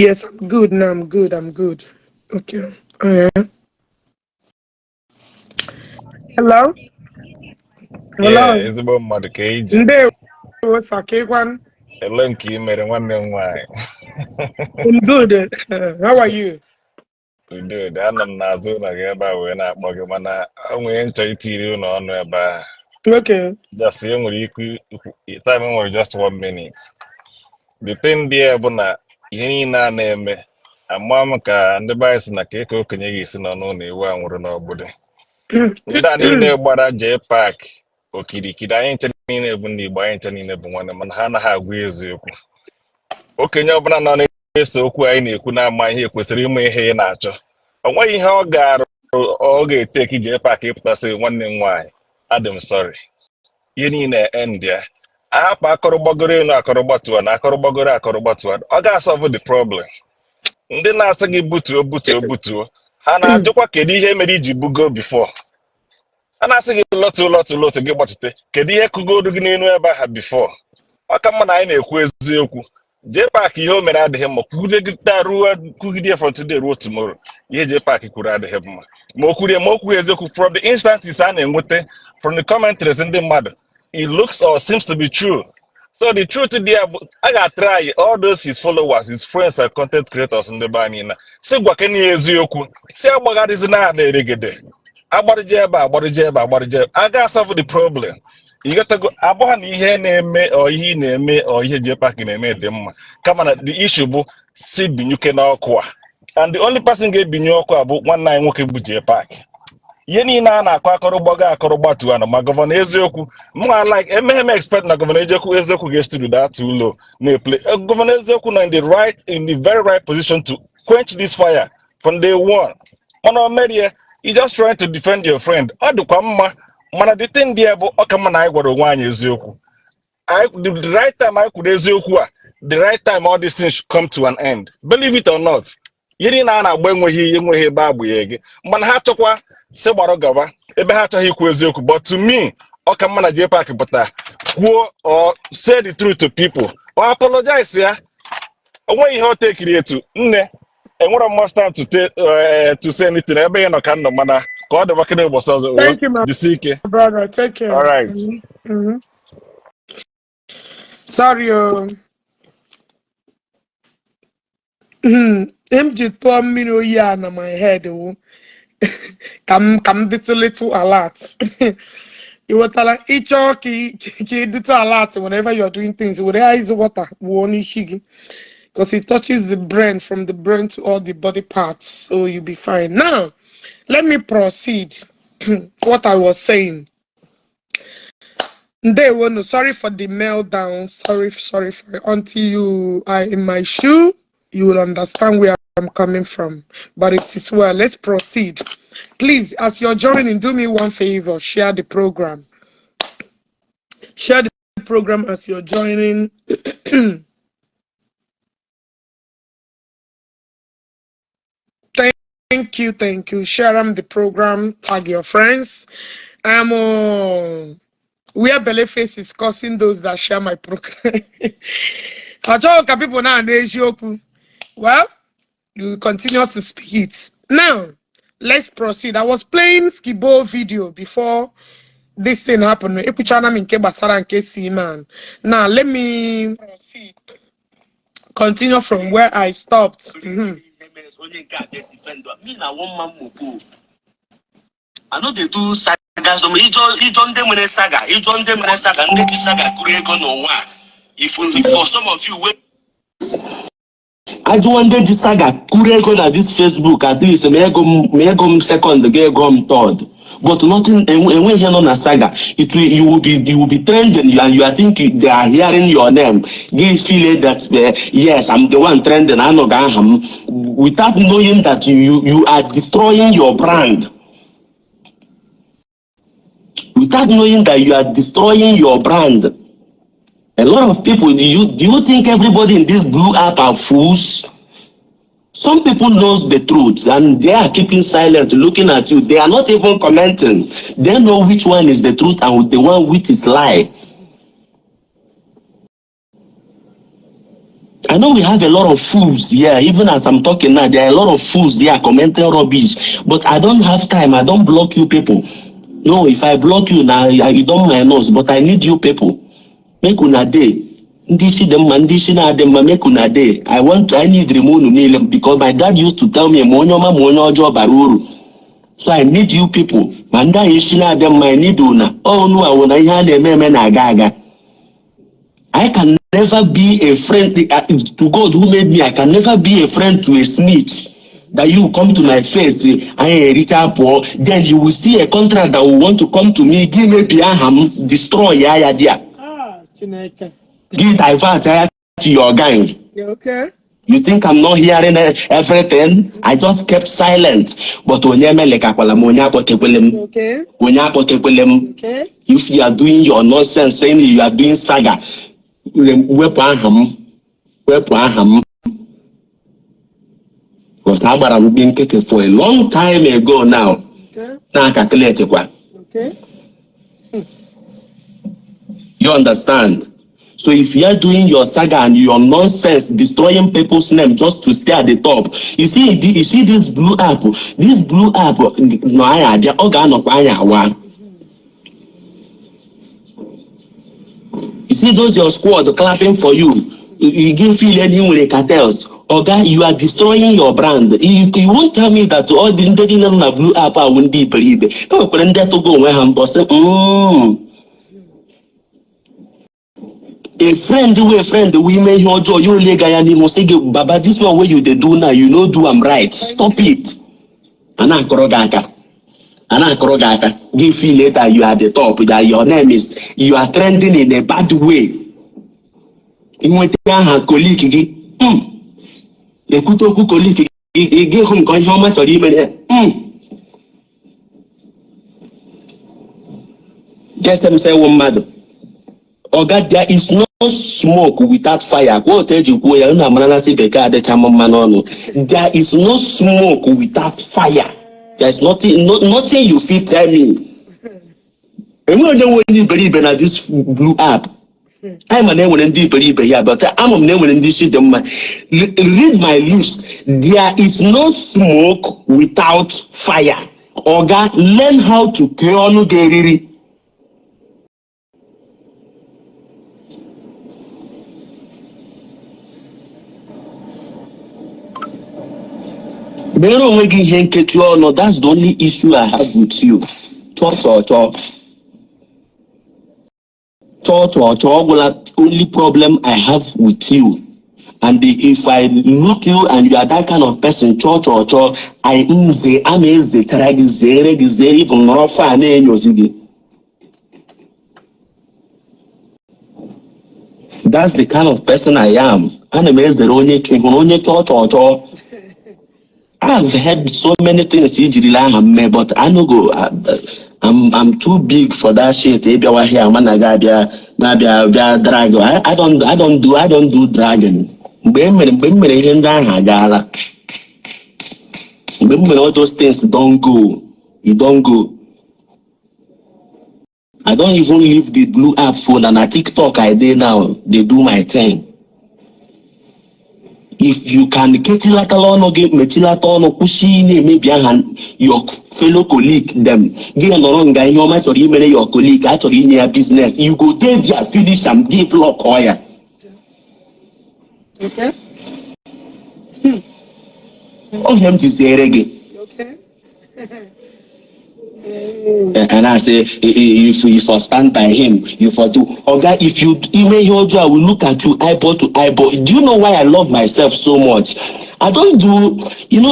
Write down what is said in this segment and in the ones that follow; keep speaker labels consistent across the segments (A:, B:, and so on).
A: Yes, I'm good now. I'm good. I'm good. Okay. All right. Hello?
B: Yeah,
A: Hello.
B: ezigbo mmadụ ka ije.
A: Ndewo Sakekwan.
B: Ele nke ị mere nwanne m nwaanyị.
A: I'm good. How are you?
B: Udo dị, anọ m n'azụ ụlọ gị ebe a wee na-akpọ gị, mana o nwere nchọ itiri ụlọ ọnụ ebe a.
A: Okay.
B: Just e nwere ikwu time nwere just one minute. The thing there bụ na ihe niile a na-eme, ama m ka ndị be anyị si na ka eke okenye ga-esi nọ n'ụlọ ewu a nwụrụ n'obodo. Ndị a niile gbara jee paakị okirikiri, anyị nche niile bụ ndị Igbo, anyị nche niile bụ nwanne, mana ha anaghị agwa eziokwu. Okenye ọbụla nọ na-ese okwu anyị na-ekwu na-ama ihe kwesịrị ịma ihe ị na-achọ. O nweghị ihe ọ ga-arụ, ọ ga-eteki jee paakị ịpụtasị nwanne m nwaanyị, adị m sorry. Ihe niile end ya. Ahapụ akọrọ gbagoro elu, akọrọ gbatuo na akọrọ gbagoro, akọrọ gbatuo, ọ ga-asolve the problem. Ndị na-asị gị butuo butuo butuo, ha na-ajụkwa kedu ihe mere iji bugo before. A na-asị gị lọtụ lọtụ lọtụ, gị gbatute, kedu ihe kụgoru gị n'elu ebe ahụ before? Ọ ka mma na anyị na-ekwu eziokwu. Jee paakị, ihe o mere adịghị mma. Kwugide taa ruo kwugide from today ruo tomorrow, ihe jee paakị kwuru adịghị mma. Ma o kwurie, ma o kwughị eziokwu, from the instances a na-enweta from the commentaries ndị mmadụ, it looks or seems to be true. So the truth there bụ a ga-try all those his followers, his friends and content creators, ndị be anyị na si gwakene ya eziokwu, si agbagharịzi na ada eregede, agbarịje ebe a, agbarịje ebe a, agbarịje ebe a ga-asolve the problem. Ịghọtago? Abụghị na ihe na-eme ọ ihe ị na-eme ọ ihe J Park na-eme dị mma, kama na the issue bụ si binyuke n'ọkụ a, and the only person ga-ebinye ọkụ a bụ nwanne anyị nwoke bụ J Park. Ihe niile a na-akọ, akọrọ gbago, akọrọ gbatuo anụ, ma Governor Eziokwu mụ like emeghe m expect na Governor Eziokwu, Eziokwu ga-estudu that too low na-eplay. Governor Eziokwu nọ in the very right position to quench this fire from day one, mana o merie. You just trying to defend your friend, ọ dịkwa mma, mana the thing there bụ ọ ka mma na anyị gwara onwe anyị eziokwu. The right time anyị kwuru eziokwu a, the right time all these things should come to an end. Believe it or not, ihe niile a na-agba enweghị ebe agbụghị gị, mana ha chọkwa si gbara gaba ebe ha achọghị ikwu eziokwu. But to me, ọ ka mma na J Park pụta kwuo or say the truth to people or apologize ya. O nweghị ihe o tekiri etu nne enwere much time to say anything ebe ị nọ ka m nọ, mana ka ọ dịbakịrị ụbọchị ọzọ.
A: Thank you, my
B: Jisi ike.
A: brother. Take care.
B: All right.
A: Sorry, oh. M ji tụọ mmiri oyi a na my head wụ ka m dịtụ little alert. Ị ghọtara? Ịchọọ ka ị dịtụ alert whenever you're doing things, were ice water wụọ n'isi gị, because it touches the brain, from the brain to all the body parts, so you'll be fine. Now, let me proceed what I was saying. Ndewo, sorry for the meltdown. Sorry, sorry for it. Until you are in my shoe, you will understand where I'm coming from. But it is well. Let's proceed. Please, as you're joining, do me one favor. Share the program. Share the program as you're joining. Thank you, thank you. Share the program. Tag your friends. I'm on. Where Belle Face is causing those that share my program. Achọghị ka people now eziokwu. Well, you continue to speak it. Now, let's proceed. I was playing Skibo video before this thing happened. Ekwuchana m nke gbasara nke Seaman. Now, let me continue from where I stopped.
C: Onye nke a dey defend me na one man mopo. I no dey do saga. So ịjọ ndị nwere saga, ịjọ ndị nwere saga, ndị ji saga kụrụ ego n'ụwa a. If for some of you wey ajụwa ndị ji saga kụrụ ego na this Facebook, at least ma ego m second ga ego m third, but nothing enwe ihe nọ na saga. It will You will be trending and you are thinking they are hearing your name. Gị feel that yes, I'm the one trending, anọghị aha m, without knowing that you are destroying your brand, without knowing that you are destroying your brand. A lot of people, do you think everybody in this blue app are fools? Some people knows the truth and they are keeping silent, looking at you. They are not even commenting. They know which one is the truth and the one which is lie. I know we have a lot of fools here. Even as I'm talking now, there are a lot of fools there commenting rubbish. But I don't have time. I don't block you people. No, if I block you now, you don't minus. But I need you people. Make una dey. Ndị isi dị mma, ndị isi na-adị mma, make una dey. I want, I need unu niile because my dad used to tell me, ma onye ọma ma onye ọjọọ bara uru. So I need you people. Ma ndị ahụ isi na-adị mma, I need una. Ọ unu awụ na ihe a na-eme eme na-aga aga. I can never be a friend to God who made me. I can never be a friend to a snitch. That you come to my face, I ericha pụọ, then you will see a contract that will want to come to me, give me aha m, destroy ya ya there.
A: Ah, Chineke.
C: Give divert ya to your gang.
A: You okay?
C: You think I'm not hearing everything? I just kept silent. But onye melekakwala m, onye akpọtekwele m,
A: Okay.
C: onye akpọtekwele m.
A: Okay.
C: If you are doing your nonsense, saying you are doing saga, wepụ aha m, wepụ aha m. Because agbara m gị nkịtị for a long time ago now.
A: Okay.
C: Na-calculate kwa.
A: Okay.
C: You understand? So if you are doing your saga and your nonsense, destroying people's name just to stay at the top, you see this blue app, this blue app, nọ anyị abịa, ọ ga-anọkwa anyị awa. You see those your squad clapping for you, you give feel any nwere cartels. Oga, you are destroying your brand. You won't tell me that all the ndị niile nọ na blue app awụ ndị iberibe. E nwekwara ndị tụgo onwe ha mbọ sị, A friend wey friend wey ime ihe ọjọọ ya ole ga ya n'ihu sị gị, "Baba, this one wey you dey do now, you no do am right, stop it." A na-akọrọ gị aka, a na-akọrọ gị aka, gị feel that you are the top, that your name is, you are trending in a bad way. Inweta aha colleague gị, ekwute okwu colleague gị, ị gị hụ nke ihe ọma chọrọ ime ya, Just m sị wụ mmadụ. Oga, there is no smoke without fire. Kwa otu eji kwuo ya, unu amara na sị bekee adịcha m mma n'ọnụ. There is no smoke without fire. There is nothing, no, nothing you fit tell me. Enweghị onye nwe onye iberibe na this blue app. Anyị ma na enwere ndị iberibe ya, but ama m na enwere ndị isi dị mma. Read my lips. There is no smoke without fire. Oga, learn how to kee ọnụ gị eriri. Mere onwe gị ihe nkechi ọnụ. That's the only issue I have with you. Chọọ, chọọ, chọọ, chọọ, chọọ, chọọ, ọgwụla. Only problem I have with you, and if I look you and you are that kind of person, chọọ, chọọ, chọọ, I nze ama ezetara gị, zere gị, zere ịbụ nọrọ fa na-enyozi gị. That's the kind of person I am. Ana m ezere onye ị hụrụ onye chọọ, chọọ, chọọ. I've heard so many things ijirila aha m mee, but I no go, I'm too big for that shit. Ịbịawa here mana gị abịa na-abịa bịa drag. I don't do dragging. Mgbe m mere ihe ndị ahụ agaala. Mgbe m mere all those things don go. You don go. I don't even leave the blue app phone, and na TikTok I dey now dey do my thing. If you can kechilatala ọnụ gị, mechilata ọnụ, kwụsị ị na-emebi aha your fellow colleague dem. Gị nọrọ nga ihe ọma chọrọ imere your colleague, a chọrọ inye ya business, you go dey there finish am, gị block ya.
A: Okay.
C: Ohe m jiziere gị.
A: Okay. Hey.
C: And I say, if you for stand by him, you for do. Oga, if you ime ihe ọjọọ, I will look at you eyeball to eyeball. Do you know why I love myself so much? I don't do,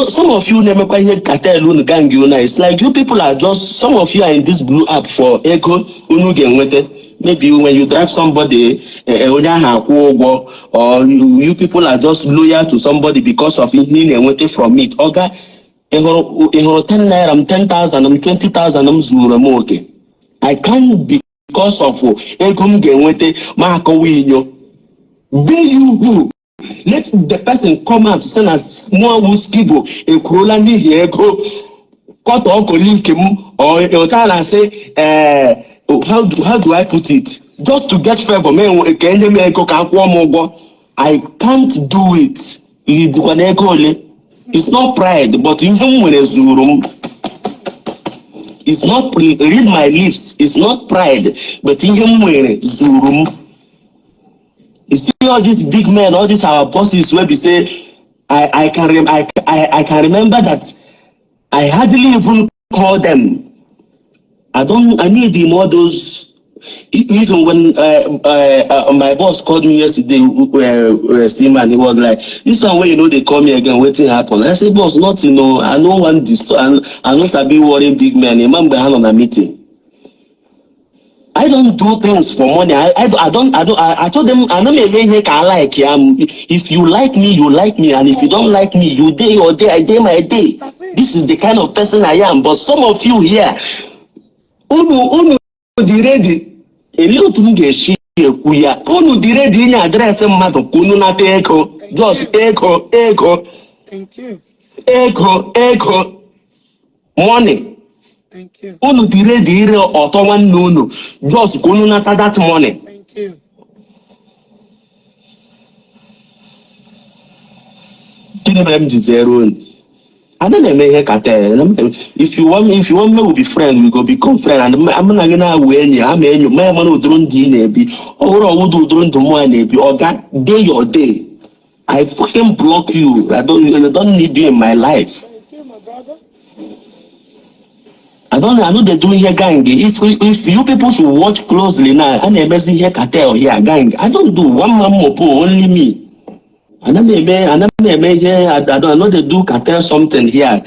C: some of you na-emekwa ihe cartel unu, gang unu. It's like you people are just, some of you are in this blue app for ego unu ga-enweta. Maybe when you drag somebody, onye ahụ akwụ ụgwọ, or you people are just loyal to somebody because of ihe ị na-enweta from it. Oga, ị hụrụ 10 naira m, 10,000 m, 20,000 m zuru m oke. I can't, because of ego m ga-enweta, ma akọwa inyo. Be you who? Let the person come out sị na mụọ Skibo ekwuola n'ihi ego kọtọ colleague m otu a na-asị, how do I put it, just to get favor, mee ka enye m ego ka m kwụọ m ụgwọ. I can't do it. Dịkwa na ego ole. It's not pride, but ihe m nwere zuru m. It's not, read my lips, it's not pride, but ihe m nwere zuru m. You see all these big men, all these our bosses wey be say I can rem I can remember that I hardly even call them. I don't, I need him all those. Even when my boss called me yesterday, Seaman, he was like, "This one wey you no dey call me again, wetin happen?" I say, "Boss, nothing o. I no wan disturb, I no sabi worry big men." Ịma mgbe ha nọ na meeting. I don't do things for money. I don't, I told them, I no eme ihe ka I like ya. If you like me, you like me. And if you don't like me, you dey your day, I dey my day.
A: That's it.
C: This is the kind of person I am. But some of you here, unu dị ready. Elee otu m ga-esi ekwu ya? Unu dị ready inye address mmadụ ka unu nata ego.
A: Thank
C: Just
A: you.
C: ego, ego,
A: Thank you.
C: ego, ego, money.
A: Thank you.
C: Unu dị ready ire ọtọ nwanne unu just ka unu nata that money.
A: Thank you.
C: Gịnị mere m ji zere unu? Ana m eme ihe cartel. If you want me, we be friend, we go become friend. And mụ na gị na-awụ enyi, ama enyi, ma ya mara ụdịrị ndụ ị na-ebi. Ọ bụrụ ọwụdụ ụdịrị ndụ mụ a na-ebi, ọga, day your day. I fucking block you. I don't need you in my life.
A: Thank you, my brother.
C: I no dey do ihe gang. If you people should watch closely now, a na-emezi ihe cartel here, gang. I don't do one man mopo, only me. Ana m eme ihe, I no dey do cartel something here.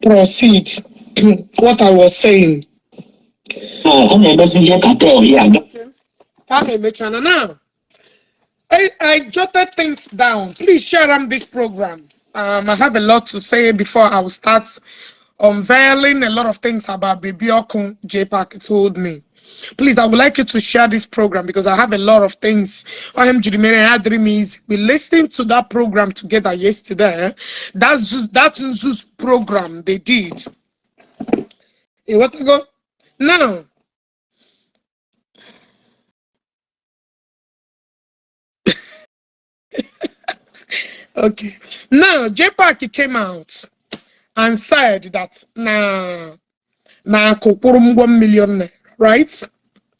A: Proceed. What I was saying.
C: A na-emezi ihe cartel here.
A: Okay. Ka emechana now. I jotted things down. Please share this program. I have a lot to say before I will start unveiling a lot of things about Baby Okun. JPAC told me. Please, I would like you to share this program because I have a lot of things. I am Dream. We listened to that program together yesterday. That's that Nzus program they did. What to go? Now, okay. Now, JPAC came out and said that na akụ 1 million naira, right?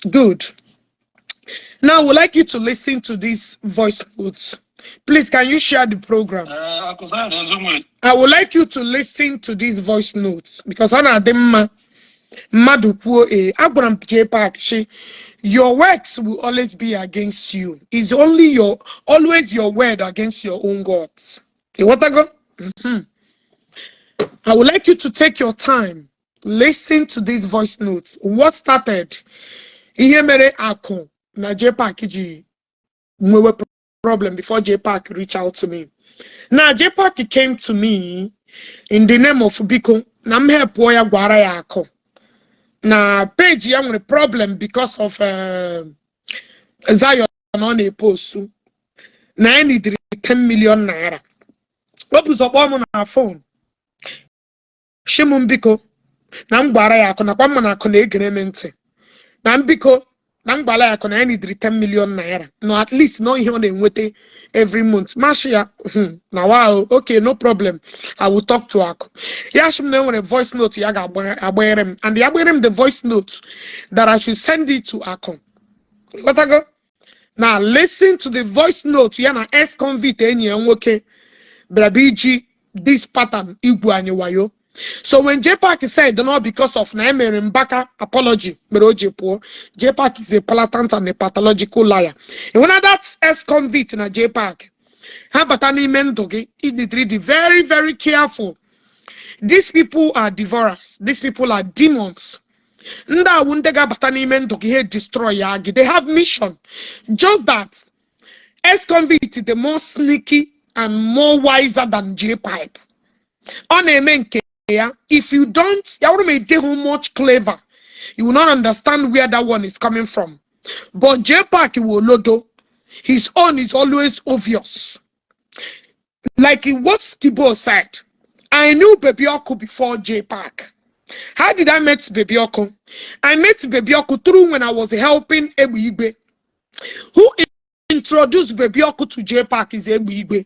A: Good. Now, I would like you to listen to this voice note. Please, can you share the program? I would like you to listen to this voice note because ọ na-adị mma mmadụ kwuo ee agwara m JPAC shi your works will always be against you. It's only your always your word against your own words. Ịghọtago? I would like you to take your time, listen to this voice note. What started? Ihe mere akụ na JPAC ji nwewe problem before JPAC reach out to me. Now JPAC came to me in the name of biko na m helpụọ ya gwara ya akụ na page ya nwere problem because of Zion ọ na-epostu na ya nidiri 10 million naira. O bụ ụzọ kpọọ m na phone shi m biko na m gwara ya akụ nakwa mma na akụ na-egere m ntị na m biko na m gwara ya akụ na ya nidiri 10 million naira no at least no ihe ọ na-enweta every month. Mashi ya na wow, okay, no problem, I will talk to akụ. Ya shi m na enwere voice note ya ga-agbanyere m and ya gbanyere m the voice note that I should send it to akụ. Ghọtago? Now listen to the voice note ya na ex-convict enyi ya nwoke bịara bụ iji this pattern igwu anyị wayo. So when JPAC said no because of na emere Mbaka apology mere o ji pụọ, JPAC is a palatant and a pathological liar. Ịhụna that ex-convict na JPAC ha bata n'ime ndụ gị, you need to be very very careful. These people are devourers. These people are demons. Ndị awụ ndị ga-abata n'ime ndụ gị ha destroy ya gị. They have mission. Just that ex-convict the more sneaky and more wiser than JPAC. Ọ na-eme nke ya. If you don't, ya bụrụ ma ị dịghị much clever, you will not understand where that one is coming from. But JPAC will lodo. His own is always obvious. Like what Skibo said, I knew Baby Oku before JPAC. How did I meet Baby Oku? I met Baby Oku through when I was helping Ebu Igwe, who Introduced Baby Oku to J Park is Egbe Igwe.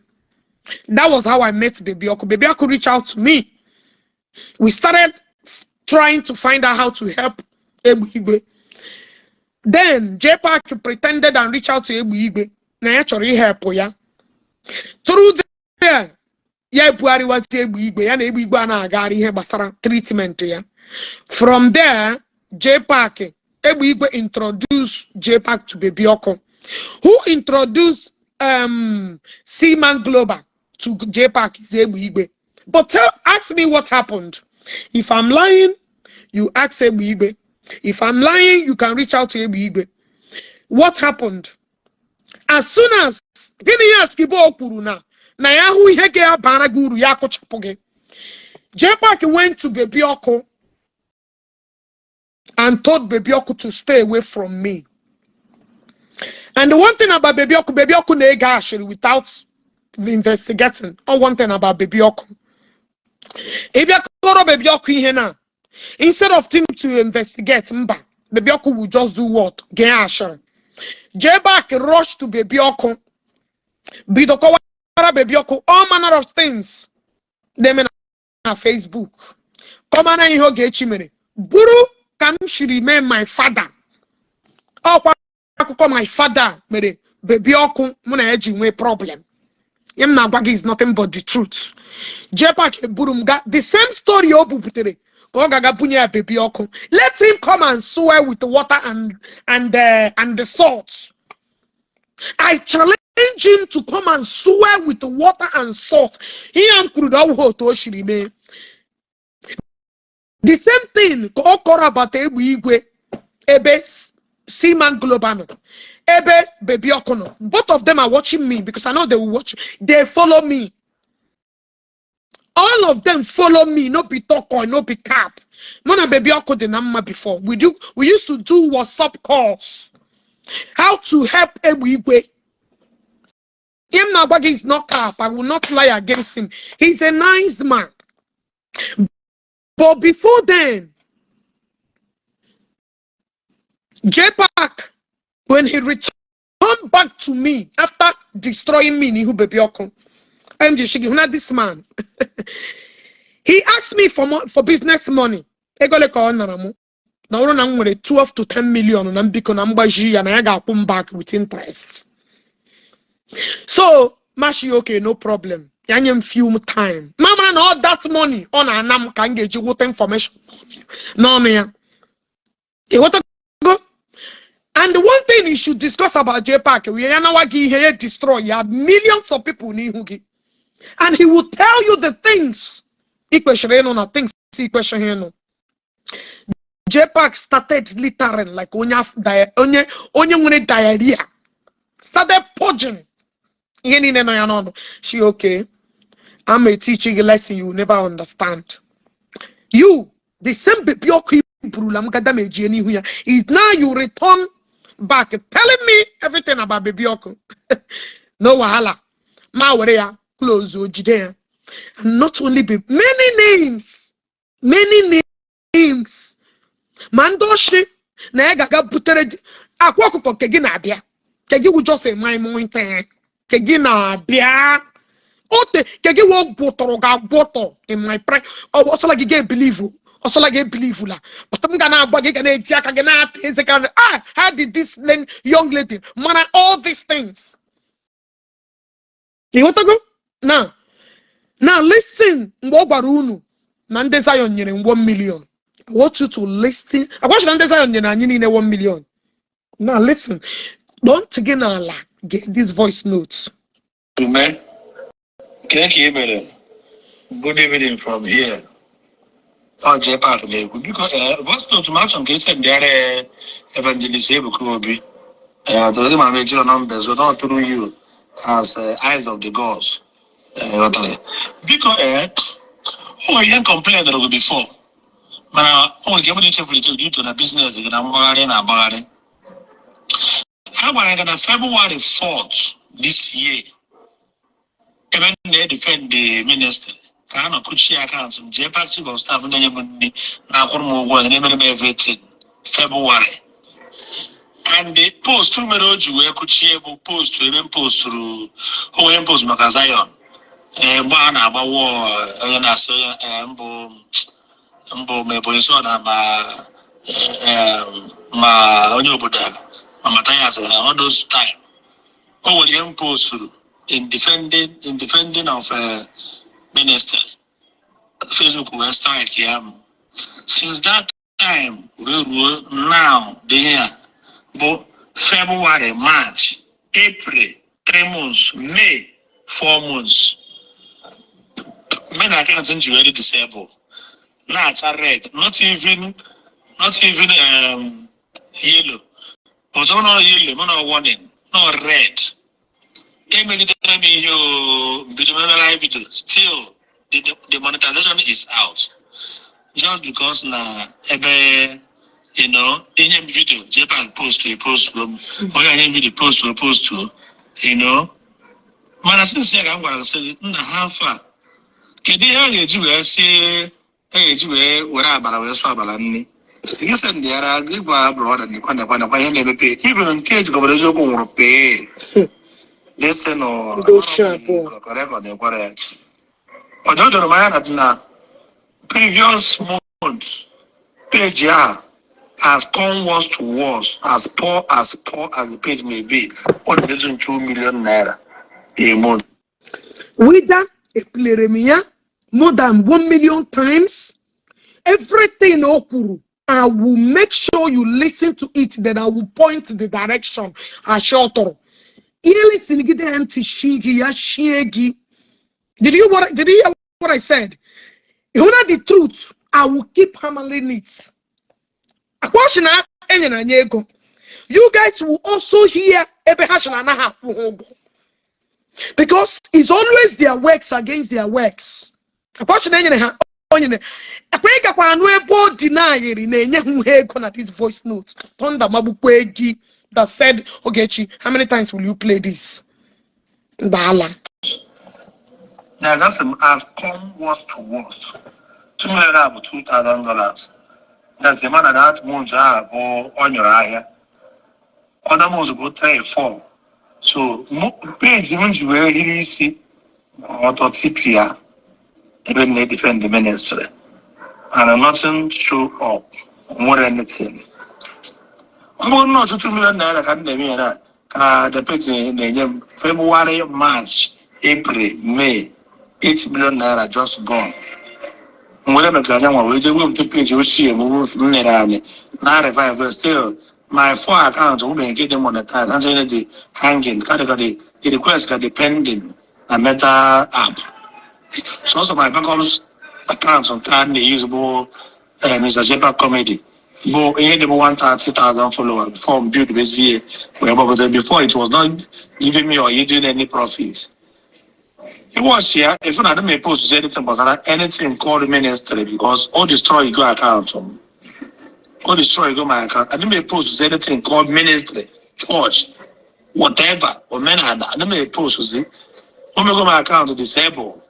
A: That was how I met Baby Oku. Baby Oku reached out to me. We started trying to find out how to help Egbe Igwe. Then J Park pretended and reached out to Egbe Igwe. Na ya chọrọ ihelp ya. Through there, ya ebugharịwazi Egbe Igwe, ya na Egbe Igwe a na-agagharị ihe gbasara treatment ya. From there, J Park, Egbe Igwe introduced J Park to Baby Oku, who introduced Seaman Global to J Park is Egbe Igwe. But ask me what happened. If I'm lying, you ask Egbe Igwe. If I'm lying, you can reach out to Egbe Igwe. What happened? As soon as gịnị ya Skibo kwuru na ya hụ ihe ga-abara gị uru, ya akụchapụ gị. J Park went to Baby Oku and told Baby Oku to stay away from me. And the one thing about Baby Oku, Baby Oku na-ege ashịrị without investigating. Or one thing about Baby Oku. Ị bịa kọrọ Baby Oku ihe na, instead of him to investigate, mba, Baby Oku will just do what? Gee ashịrị. J Park rush to Baby Oku. Bido kọwara Baby Oku all manner of things na-eme na Facebook. Kọmara ihe Ogechi mere. Bụrụ ka m shiri mee my father. Ọkwa akụkọ my father mere Baby Oku mụ na ya ji nwee problem. Ihe m na-agwa gị is nothing but the truth. J Park eburu m ga the same story o buputere ka ọ ga-aga bunye ya Baby Oku. Let him come and swear with the water and the salt. I challenge him to come and swear with the water and salt. Ihe m kwuru na ọ wụ otu o shiri mee. The same thing ka ọ kọrọ about Egbe Igwe, ebe Seaman Global nọ, ebe Baby Oku nọ. Both of them are watching me because I know they will watch. They follow me. All of them follow me. No be talk or no be cap. Mụ na Baby Oku dị na mma before. We used to do WhatsApp calls. How to help Egbe Igwe. Him na is not cap. I will not lie against him. He's a nice man. But before then, J Park, when he returned back to me after destroying me, n'ihu Baby Oku, MG Shigi, who this man? He asked me for business money. Ego ole ka ọ nara mụ? Na ọ bụrụ na m nwere 12 to 10 million na mbiko na mgbaji ya na ya ga-akwụ m back with interest. So, mashi, okay, no problem. Ya nye m few time. Ma mara na all that money ọ na-ana m ka m ga-eji nweta information n'ọnụ ya. Ịghọtago? And the one thing you should discuss about J Park, we ya nawa gị ihe ya destroy ya millions of people n'ihu gị. And he will tell you the things ị kwesịrị ịnụ na things ị kwesịghị ịnụ. J Park started littering like onye onye nwere diarrhea. Started purging ihe niile nọ ya n'ọnụ. She, okay, I'm a teaching lesson you will never understand. You, the same Baby Oku burula m gada mejie n'ihu ya, is now you return back telling me everything about Baby Oku. No wahala. Ma were ya close o jide ya. And not only baby, many names, many names. Ma ndị oshi na ya ga-aga butere akwa ọkụkọ nke gị na-abịa. Nke gị wụ just a minor thing. Nke gị na-abịa. Ote nke gị wụ gwụtọrọ ga-agwọtọ in my pre ọ ọsọla gị ga-ebelieve, ọsọla gị ebelieve la, but m ga na-agwa gị ga na-eji aka gị na-ata eze ka, ah, how did this young lady mara all these things? Ịghọtago? Now listen, mgbe ọ gwara unu na ndị Zion nyere m 1 million, I want you to listen. Agwachi na ndị Zion nyere anyị niile 1 million. Now listen, don't gị n'ala, get this voice note.
D: Ume, kee ka ị mere? Good evening from here. Ọ J Park na-ekwu. Biko, voice note m, achọrọ m ka ị sendịara Evangelist Ebuka Obi. Ọtụtụ ma m ejiro numbers, but not through you as eyes of the gods. Ghọtara ya. Biko, o nwere ihe complain gị before. Mana o nwere ike ebe ichefuru echefu due to na business gị na mgbagharị na-agbagharị. A gwara gị na February 4th this year, ebe m na-edefend the ministry ka a nọ kuchie account m, jee Park chief of staff na-enye m nri, na-akwụrụ m ụgwọ, na-emere m everything. February And the post mere o ji wee kuchie bụ post ebe m posturu o nwere post maka Zion, ee, mgbe a na-agba wọọ, onye na-asị onye, ee, mbụ mbụ ma Ebonyi so na ma, ee, ma onye obodo a, ma Mathias na all those time, o nwere ihe m posturu in defending of minister. Facebook wee strike ya m. Since that time wee ruo now, dị ihe a bụ February, March, April, 3 months, May, 4 months. Main account m ji wee dị disable, na-acha red, not even yellow. Ọzọ nọ yellow, mụ na warning no red. Emegidere m ihe o bido mebe live video, still the monetization is out just because na ebe inye m video JPAC post e post m, onye nye m video post o post o. Mana since ya ka m gwara sị gị, nna, ha afọ a, kedu ihe a ga-eji wee sị a ga-eji wee were abala wee sụọ abala nri? Gị sị ndị ara gị gwa brother, nekwa nekwa nekwa ihe na-emepe. Even nke ejikọbara eziokwu nwụrụ pee listen.
A: Go sharp.
D: Record ekwere ya. Ọ doro m anya na previous month page a has come worse to worse. As poor as the page may be, ọ na-ezu 2 million naira a month.
A: Whether epulere m ya more than 1 million times, everything o kwuru, I will make sure you listen to it, then I will point the direction. Ashọtụrụ ihe listen gị ya ntị shie gị ya shie gị. Did you hear what I said? You know the truth. I will keep hammering it. Akwa na enyere anyị ego. You guys will also hear ebe ha sị na anaghị akwụ ha ụgwọ, because it's always their works against their works. Akwa sị na enyere ha onyere akwa. Ị gakwa anụ ebe ọ dị na-ayịrị na-enye ha ego na this voice note. Thunder magbukwa gị that said, "Ogechi, how many times will you play this?" Ndala.
D: Yeah, that's has come worst to worst. 2 million naira bụ $2,000. That's the man that month ahụ bụ ọ nyụrụ ahịa. Other months bụ three, four. So page m ji wee hiri isi ọtọ tipia ebe m na-defend the ministry. And nothing show up. Nwere anything. Ọ bụrụ na ọtụtụ million naira ka m na-eme ya na ka the page na-enye m February, March, April, May, 8 million naira just gone. Nwere mekara anya nwa wee jee wepụta page ochie m m lere anyị na revive. Still my four account nwere nke dị monetize, actually dị hanging, ka dị ka the request ka dị pending na Meta app. So also my backup account nke a na-use bụ Mr. JPAC Comedy, bụ ihe dị bụ 130,000 followers before m build bezie wee gbagote. Before, it was not giving me or yielding any profit. It was here. If I don't post anything but anything called ministry, because all destroy go account. All destroy go my account. I didn't post anything called ministry, church, whatever, or men. I didn't post, see. Go my account disable.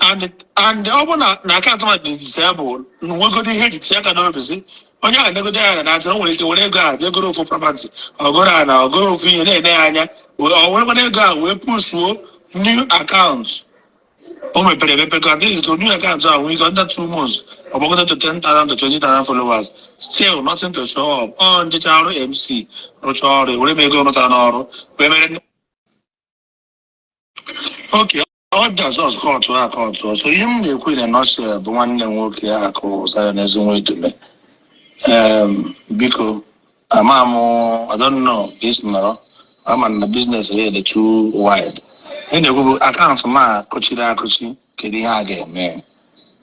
D: And ọ bụ na account ma dị disable, nwegoro ihe eji tinye aka n'obi si onye ahụ negodo ya na atị o nwere ike were ego a jee goro ofu property, ọgoro a na ọgoro ofu ihe na-ene ya anya, ọ werekwana ego a wee pushuo new account o mepere emepe, ka at least new account a nwee ike under 2 months ọ gbagote to 10,000 to 20,000 followers. Still nothing to show up. Ọ njecha ọrụ MC rụcha ọrụ, were m ego rụtara n'ọrụ wee mere oke ọ jazọs kọtụ a kọtụ. So ihe m na-ekwu in a nutshell bụ, nwanne m nwoke Akụ Zion Ezinwa Idume, biko, ama m, I don't know ka esi nọrọ ama na business ya dị too wide. Ihe na-ekwu bụ account m a kụchiri akụchi, kedu ihe a ga-eme?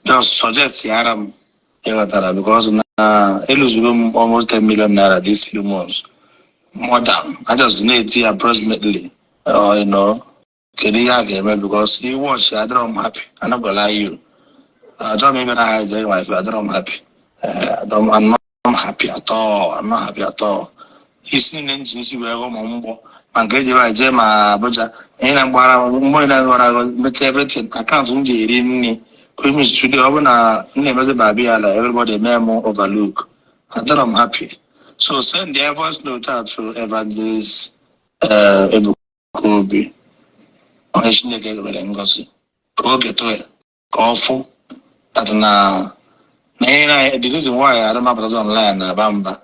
D: Just suggest yara m, ịghọtara? Because na eluzugo m almost 10 million naira these few months, more than I just na-eti approximately. Kedu ihe a ga-eme? Because i watch, adịrọ m happy. I no go lie you, achọrọ m ịbịa na ha jere my friend, adịrọ m happy. I'm not happy at all. I'm not happy at all. Isi niile m ji isi wee ghọọ ma mgbọ ma nke eji ebe jee ma Abuja, ihe na mgbara mgbọ na ghọrọ aghọ mechaa everything. Account m ji eri nri Christmas today, ọ bụ na m na-emezi babi ala, everybody mee m overlook. Adịrọ m happy. So send the voice note out to Evangelist Ebuka Obi, onye Chineke were ngozi, ka oge too ya, ka ọ fụ that na ihe na the reason why I don't apụtazi online na-aba mba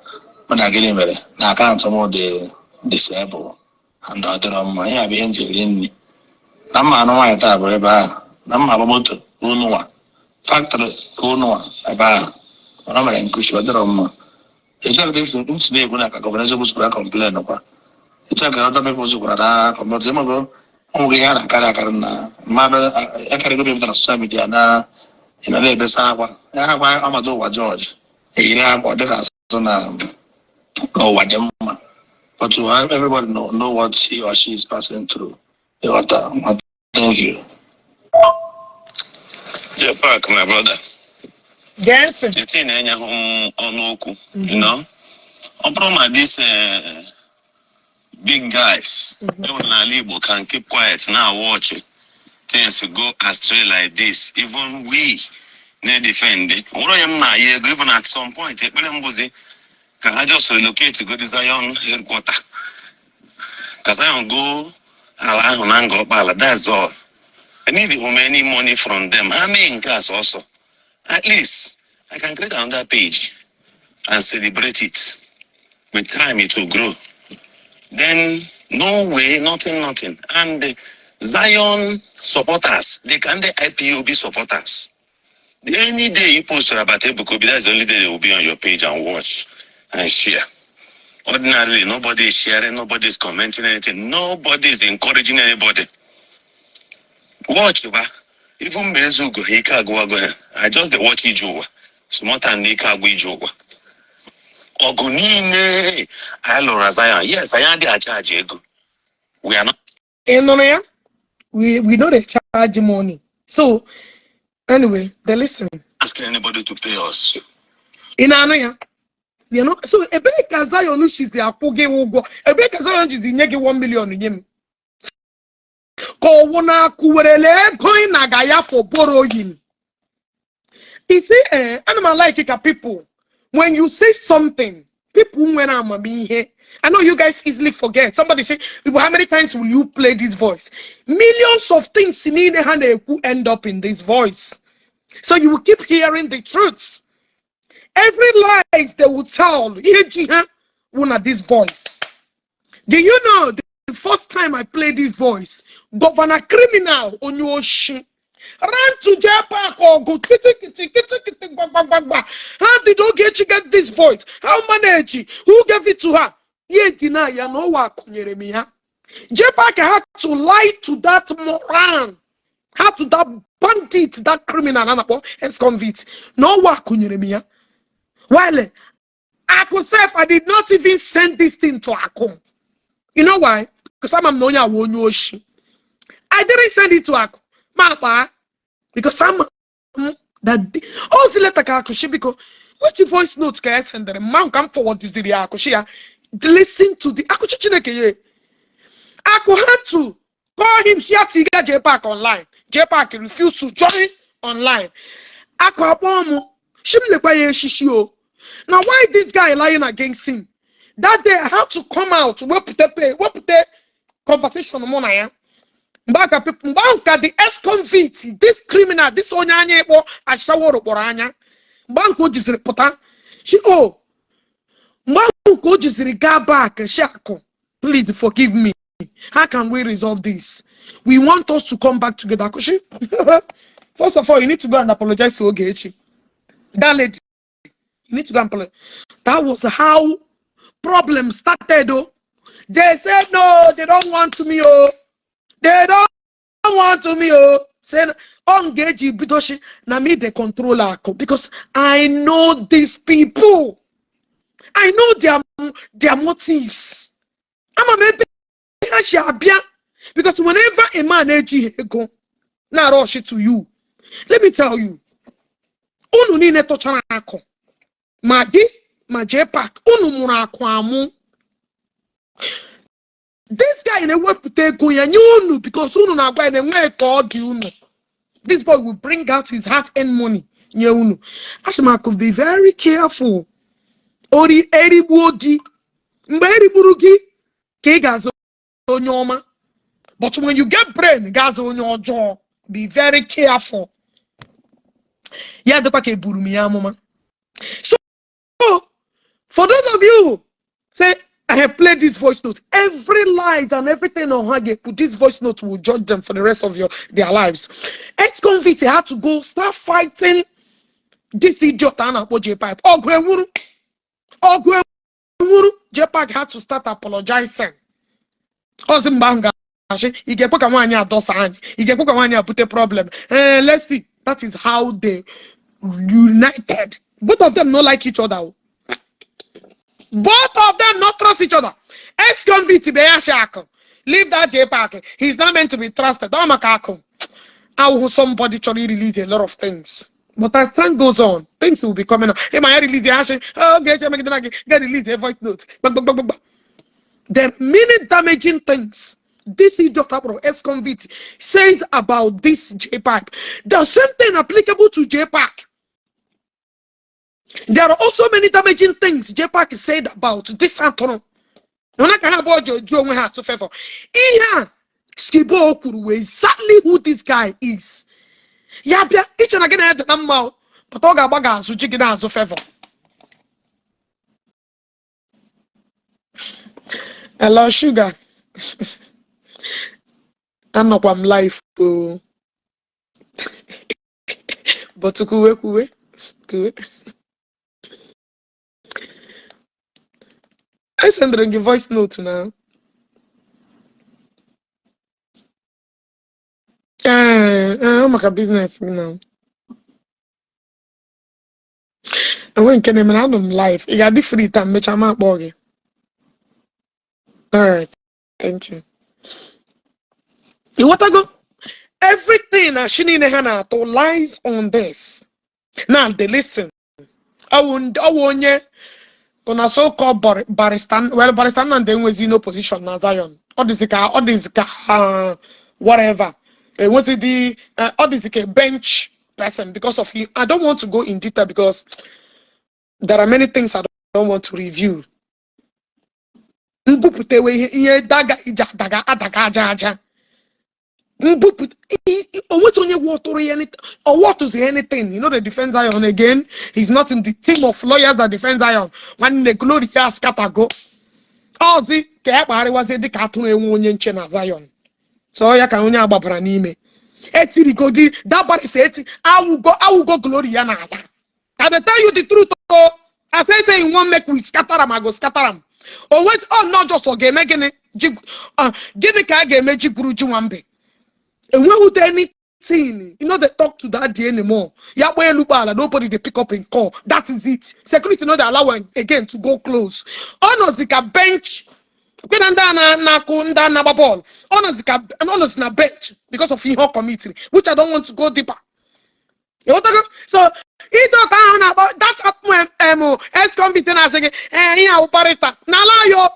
D: mụ na gịnị mere na account m dị disable and ọ dịrọ mma. Ihe a bụ ihe m ji eri nri na mma anụ nwaanyị taa bụ ebe ahụ na mma agba moto unụnwa factory unụnwa ebe ahụ, mana ọ mere nkuchi ọ dịrọ mma. Etu a ka esi ntị na-ekwu na ka Governor Eziokwu sikwara complain kwa, etu a ka other people sikwara complain. Ịmago ụmụ gị, ihe a na-akarị akarị na mmadụ akarịgo mepụtara na social media na ị nọ na-ebesa akwa ya akwa ọnọdụ ụwa. George eyiri akwa ọ dịka asụ na ụwa dị mma, but to have everybody know what he or she is passing through. Ịghọta? Thank you.
E: J Park, my brother.
A: Gee ntị.
E: The thing enyeghị m ọnụ okwu. Ọ bụrụ ma this big guys enwere n'ala Igbo can keep quiet now, watch things go astray like this, even we na-edefend nwere onye m na-ayọ ego. Even at some point, ekpere m bụzi ka ha just relocate go the Zion headquarter, ka Zion go ala ahụ na nga ọkpala. That's all I need. Him any money from them, ha mee nke a sọsọ. At least I can create another page and celebrate it. With time it will grow. Then no way, nothing, nothing. And the Zion supporters, they can the IPOB supporters, any day you post about Ebuka Obi, that's the only day they will be on your page and watch and share. Ordinarily, nobody is sharing, nobody is commenting anything, nobody is encouraging anybody. Watch ba, even mgbe Ezugo ha ike agwụwago ha, I just dey watch ije ụwa. Small time na ike agwụ ije ụwa. Ọgụ niile anyị lụrụ na Zion, yes, anyị adịghị achaji ego. We are not
A: Ị nụrụ ya? We no dey charge money. So anyway, they listen.
E: asking anybody to pay us.
A: Ị na-anụ ya? So ebee ka Zion shizi akwụ gị ụgwọ? Ebee ka Zion jizi nye gị 1 million nye m? Ka ọwụ na-akụwerele ego ị na-aga ya for borrowing. You see, ana m like ka people, when you say something, people nwere amamihe. I know you guys easily forget. Somebody say, "How many times will you play this voice?" Millions of things niile ha na-ekwu end up in this voice. So you will keep hearing the truth. Every lies they will tell, ihe ji ha wụ na this voice. Do you know the first time I played this voice, Governor Criminal Onyoshi ran to J Park ọgụ kiti kiti kiti kiti gba gba gba gba. How did Ogechi get this voice? How manage? Who gave it to her? Ye deny ya na ọwa akụnyere m ya. J Park had to lie to that moron, had to that bandit, that criminal a na-akpọ ex-convict, na ọwa akụnyere m ya. While Aku sef, I did not even send this thing to Aku. You know why? Because ama m na onye awa onye oshi. I didn't send it to Aku. Ma akpa because ama m that ozi leta ka Aku shi biko which voice note ka e sendere m ma ka m forwardiziri ya Aku shi ya listen to the Akuchi Chineke ye. Aku had to call him here tiga J Park online. J Park refused to join online. Aku akpọ m shi m lekwa ya eshishi o. Now why this guy lying against him? That day I had to come out wepụta pay wepụta conversation mụ na ya. Mgbe aka people mgbe ahụ ka the ex-convict, this criminal, this onye anya ịkpọ ashaworo kpọrọ anya. Mgbe ahụ ka o jiziri pụta. She oh mgbe ahụ ka o jiziri gaa back shi Akụ, please forgive me. How can we resolve this? We want us to come back together. Akushi, first of all, you need to go and apologize to Ogechi. That lady, you need to go and apologize. That was how problems started. Oh, they said no, they don't want me. Oh, they don't want me. Oh, say Ogechi bidoshi na me they control Aku because I know these people. I know their motives. Ama m ebe ha si abịa because whenever a man ejighị ego na rush to you, let me tell you, unu niile tụchara akụ ma gị ma J Park unu mụrụ akụ amụ. This guy na-ewepụta ego ya nye unu because unu na-agwa ya na enweghị ka ọ dị unu. This boy will bring out his heart and money nye unu. Asị m Akụ, be very careful. Ori erigbuo gị. Mgbe erigburu gị ka ị ga-aza onye ọma. But when you get brain, ga-aza onye ọjọọ. Be very careful. Ya dịkwa ka eburu m ya amụma. So, for those of you say, "I have played this voice note," every lies and everything on her put this voice note will judge them for the rest of their lives. Ex-convict had to go start fighting this idiot a na-akpọ J-Pipe. Ọgụ enwuru. Ọgụ enwuru. J-Park had to start apologizing. Ọzi mgbe ahụ ga-achị, ị ga-ekwe ka nwaanyị adọsa anyị, ị ga-ekwe ka nwaanyị a bute problem. Eh, let's see. That is how they united. Both of them no like each other, o. Both of them not trust each other. Ex-convict be ya shi akụ. Leave that J-Park. He's not meant to be trusted. Ọ maka akụ. Ahụhụ somebody chọrọ release a lot of things. But as time goes on, things will be coming up. Hey, my release ya shi. Oh, get get release a voice note. Gbag, gbag, gbag, gbag. There are many damaging things this idiot akpọrọ ex-convict says about this J-Park. The same thing applicable to J-Park. There are also many damaging things J-Park said about this atụrụ. Mana ka ha abụọ ji oju onwe ha atụ favor. Ihe a Skibo kwuru wee exactly who this guy is. Ya bịa iche na gị na ya dị na mma o, but ọ ga-agba gị azụ ji gị na-azụ favor. Hello, sugar. Anọkwa m live o. But kwuwe kwuwe kwuwe. I sendere gị voice note na. Ee, ee, ọ maka business gị na. Enwe nke na-eme na anọ m live. Ị ga-adị free taa mechaa ma akpọ gị. Alright, thank you. Ịghọtago? Everything na shi niile ha na-atụ lies on this. Now they listen. Ọwụ onye una so called barrister, well, barrister Nnamdi enwezi no position na Zion. Ọ dịzị ka ọ dịzị ka whatever. Enwezi dị ọ dịzị ka a bench person because of you. I don't want to go in detail because there are many things I don't want to review. Mbupụtewe ihe ihe daga ije adaga adaga aja aja. Mbupụta onwezi onye wọtụrụ ya or what is anything. You know they defend Zion again. He's not in the team of lawyers that defend Zion. Nwanne glory ya scatago. Ọzi ka ya kpagharịwazie dịka atụrụ enwe onye nche na Zion. So ya ka onye agbabara n'ime. Etirigodi that barrister eti awugo awugo glory ya n'ala. I dey tell you the truth o. I say say you wan make we scatter am, I go scatter am. O wait, oh not just ọ ga-eme gịnị ji gịnị ka a ga-eme ji gburu ji nwambe. Enweghị anything. You no dey talk to that day anymore. Ya kpọọ elu kpọọ ala, nobody dey pick up in call. That is it. Security no dey allow am again to go close. Ọ nọzi ka bench. Kwe na ndị a na-akụ ndị a na-agba bọọlụ. Ọ nọzi ka ọ nọzi na bench because of ihe ọ committed, which I don't want to go deeper. Ịghọtago? So ide ọka ahụ na-akpọ that ex-convict na-asị gị ee ihe awụ barrister n'ala yo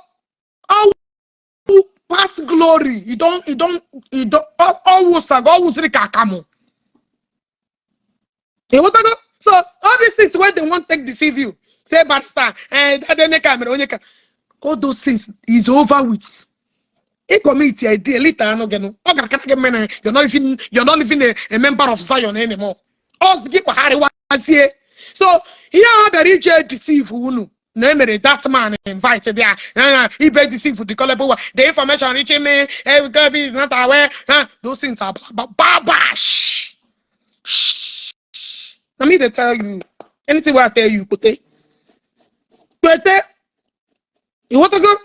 A: ọwụ past glory. You don't you don't you don't ọ wụsago ọ wụsịrị ka akamụ. Ịghọtago? So all these things wey they wan take deceive you say barrister onye ka mere onye ka all those things is over with. Ị commit ya idea lita anụ gị nụ ọ ga-akara gị mma na you're not even a member of Zion anymore. Ọ gị kpagharịwazie. So ihe ahụ bịara ije deceive unu na emere that man invite there ibe deceive the gullible one, the information reaching me everybody is not aware. Those things are babash. Na me dey tell you anything wey I tell you kwete kwete. Ịghọtago?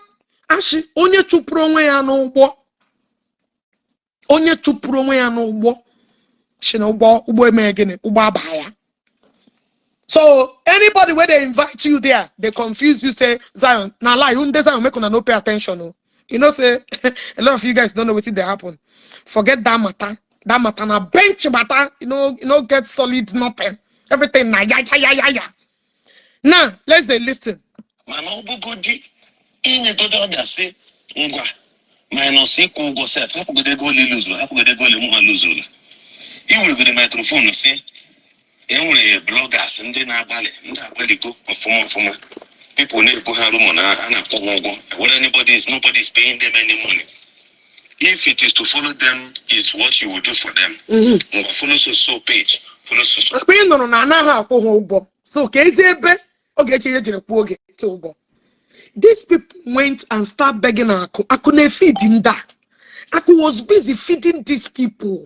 A: Ashị onye chụpụrụ onwe ya n'ụgbọ onye chụpụrụ onwe ya n'ụgbọ si na ụgbọ ụgbọ eme gịnị ụgbọ aba ya. So anybody wey dey invite you there, they confuse you say Zion na lie. Ndị Zion make una no pay attention o. You know say a lot of you guys don't know wetin dey happen. Forget that matter. That matter na bench matter. You no get solid nothing. Everything na ya ya ya ya ya. Now let's dey listen.
E: Mana ọ bụgodi inyegodo ọbịa sị ngwa minus ịkwụ ụgwọ sef hapụgodo ego ole luzuru hapụgodo ego ole mụnwa luzuru iweregode microphone sị enwere bloggers ndị na-agbalị ndị agbaligo ọfụma ọfụma People na-ebu ha rumour na a na-akwụ ha ụgwọ. Whether anybody is, nobody is paying them any money. If it is to follow them, is what you will do for them. Ngwa, follow so so page, follow so so.
A: Mgbe ị nụrụ na anaghị akwụ ha ụgwọ, so ka ezi ebe Ogechi ihe jiri kwụọ Ogechi ụgwọ. These people went and start begging Akụ. Akụ na-efeed ndị a. Akụ was busy feeding these people.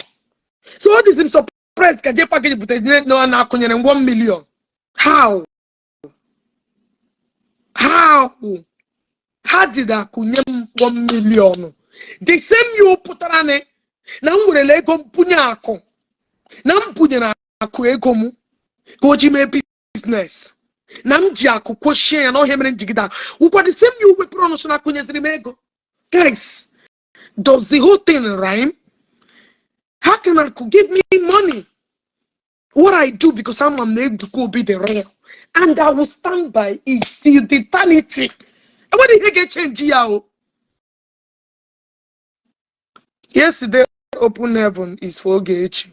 A: So what is him surprised ka J package butere na na akụnyere m 1 million? How? How? How did akụnye m 1 million? The same you pụtara na m werele ego mbunye Akụ, na m bunyere Akụ ego m ka o ji mee business, na m ji Akụ kwochie ya n'ọhịa mere njigide akụ wụkwa. The same you wepụrụ ọnụ so na akụnyeziri m ego. Guys, does the whole thing rhyme? How can Akụ give me money? What I do, because I'm na Ebuka Obi the real and I will stand by it till the eternity. Enwere ihe ga-echange ya o. Yesterday open heaven is for Ogechi.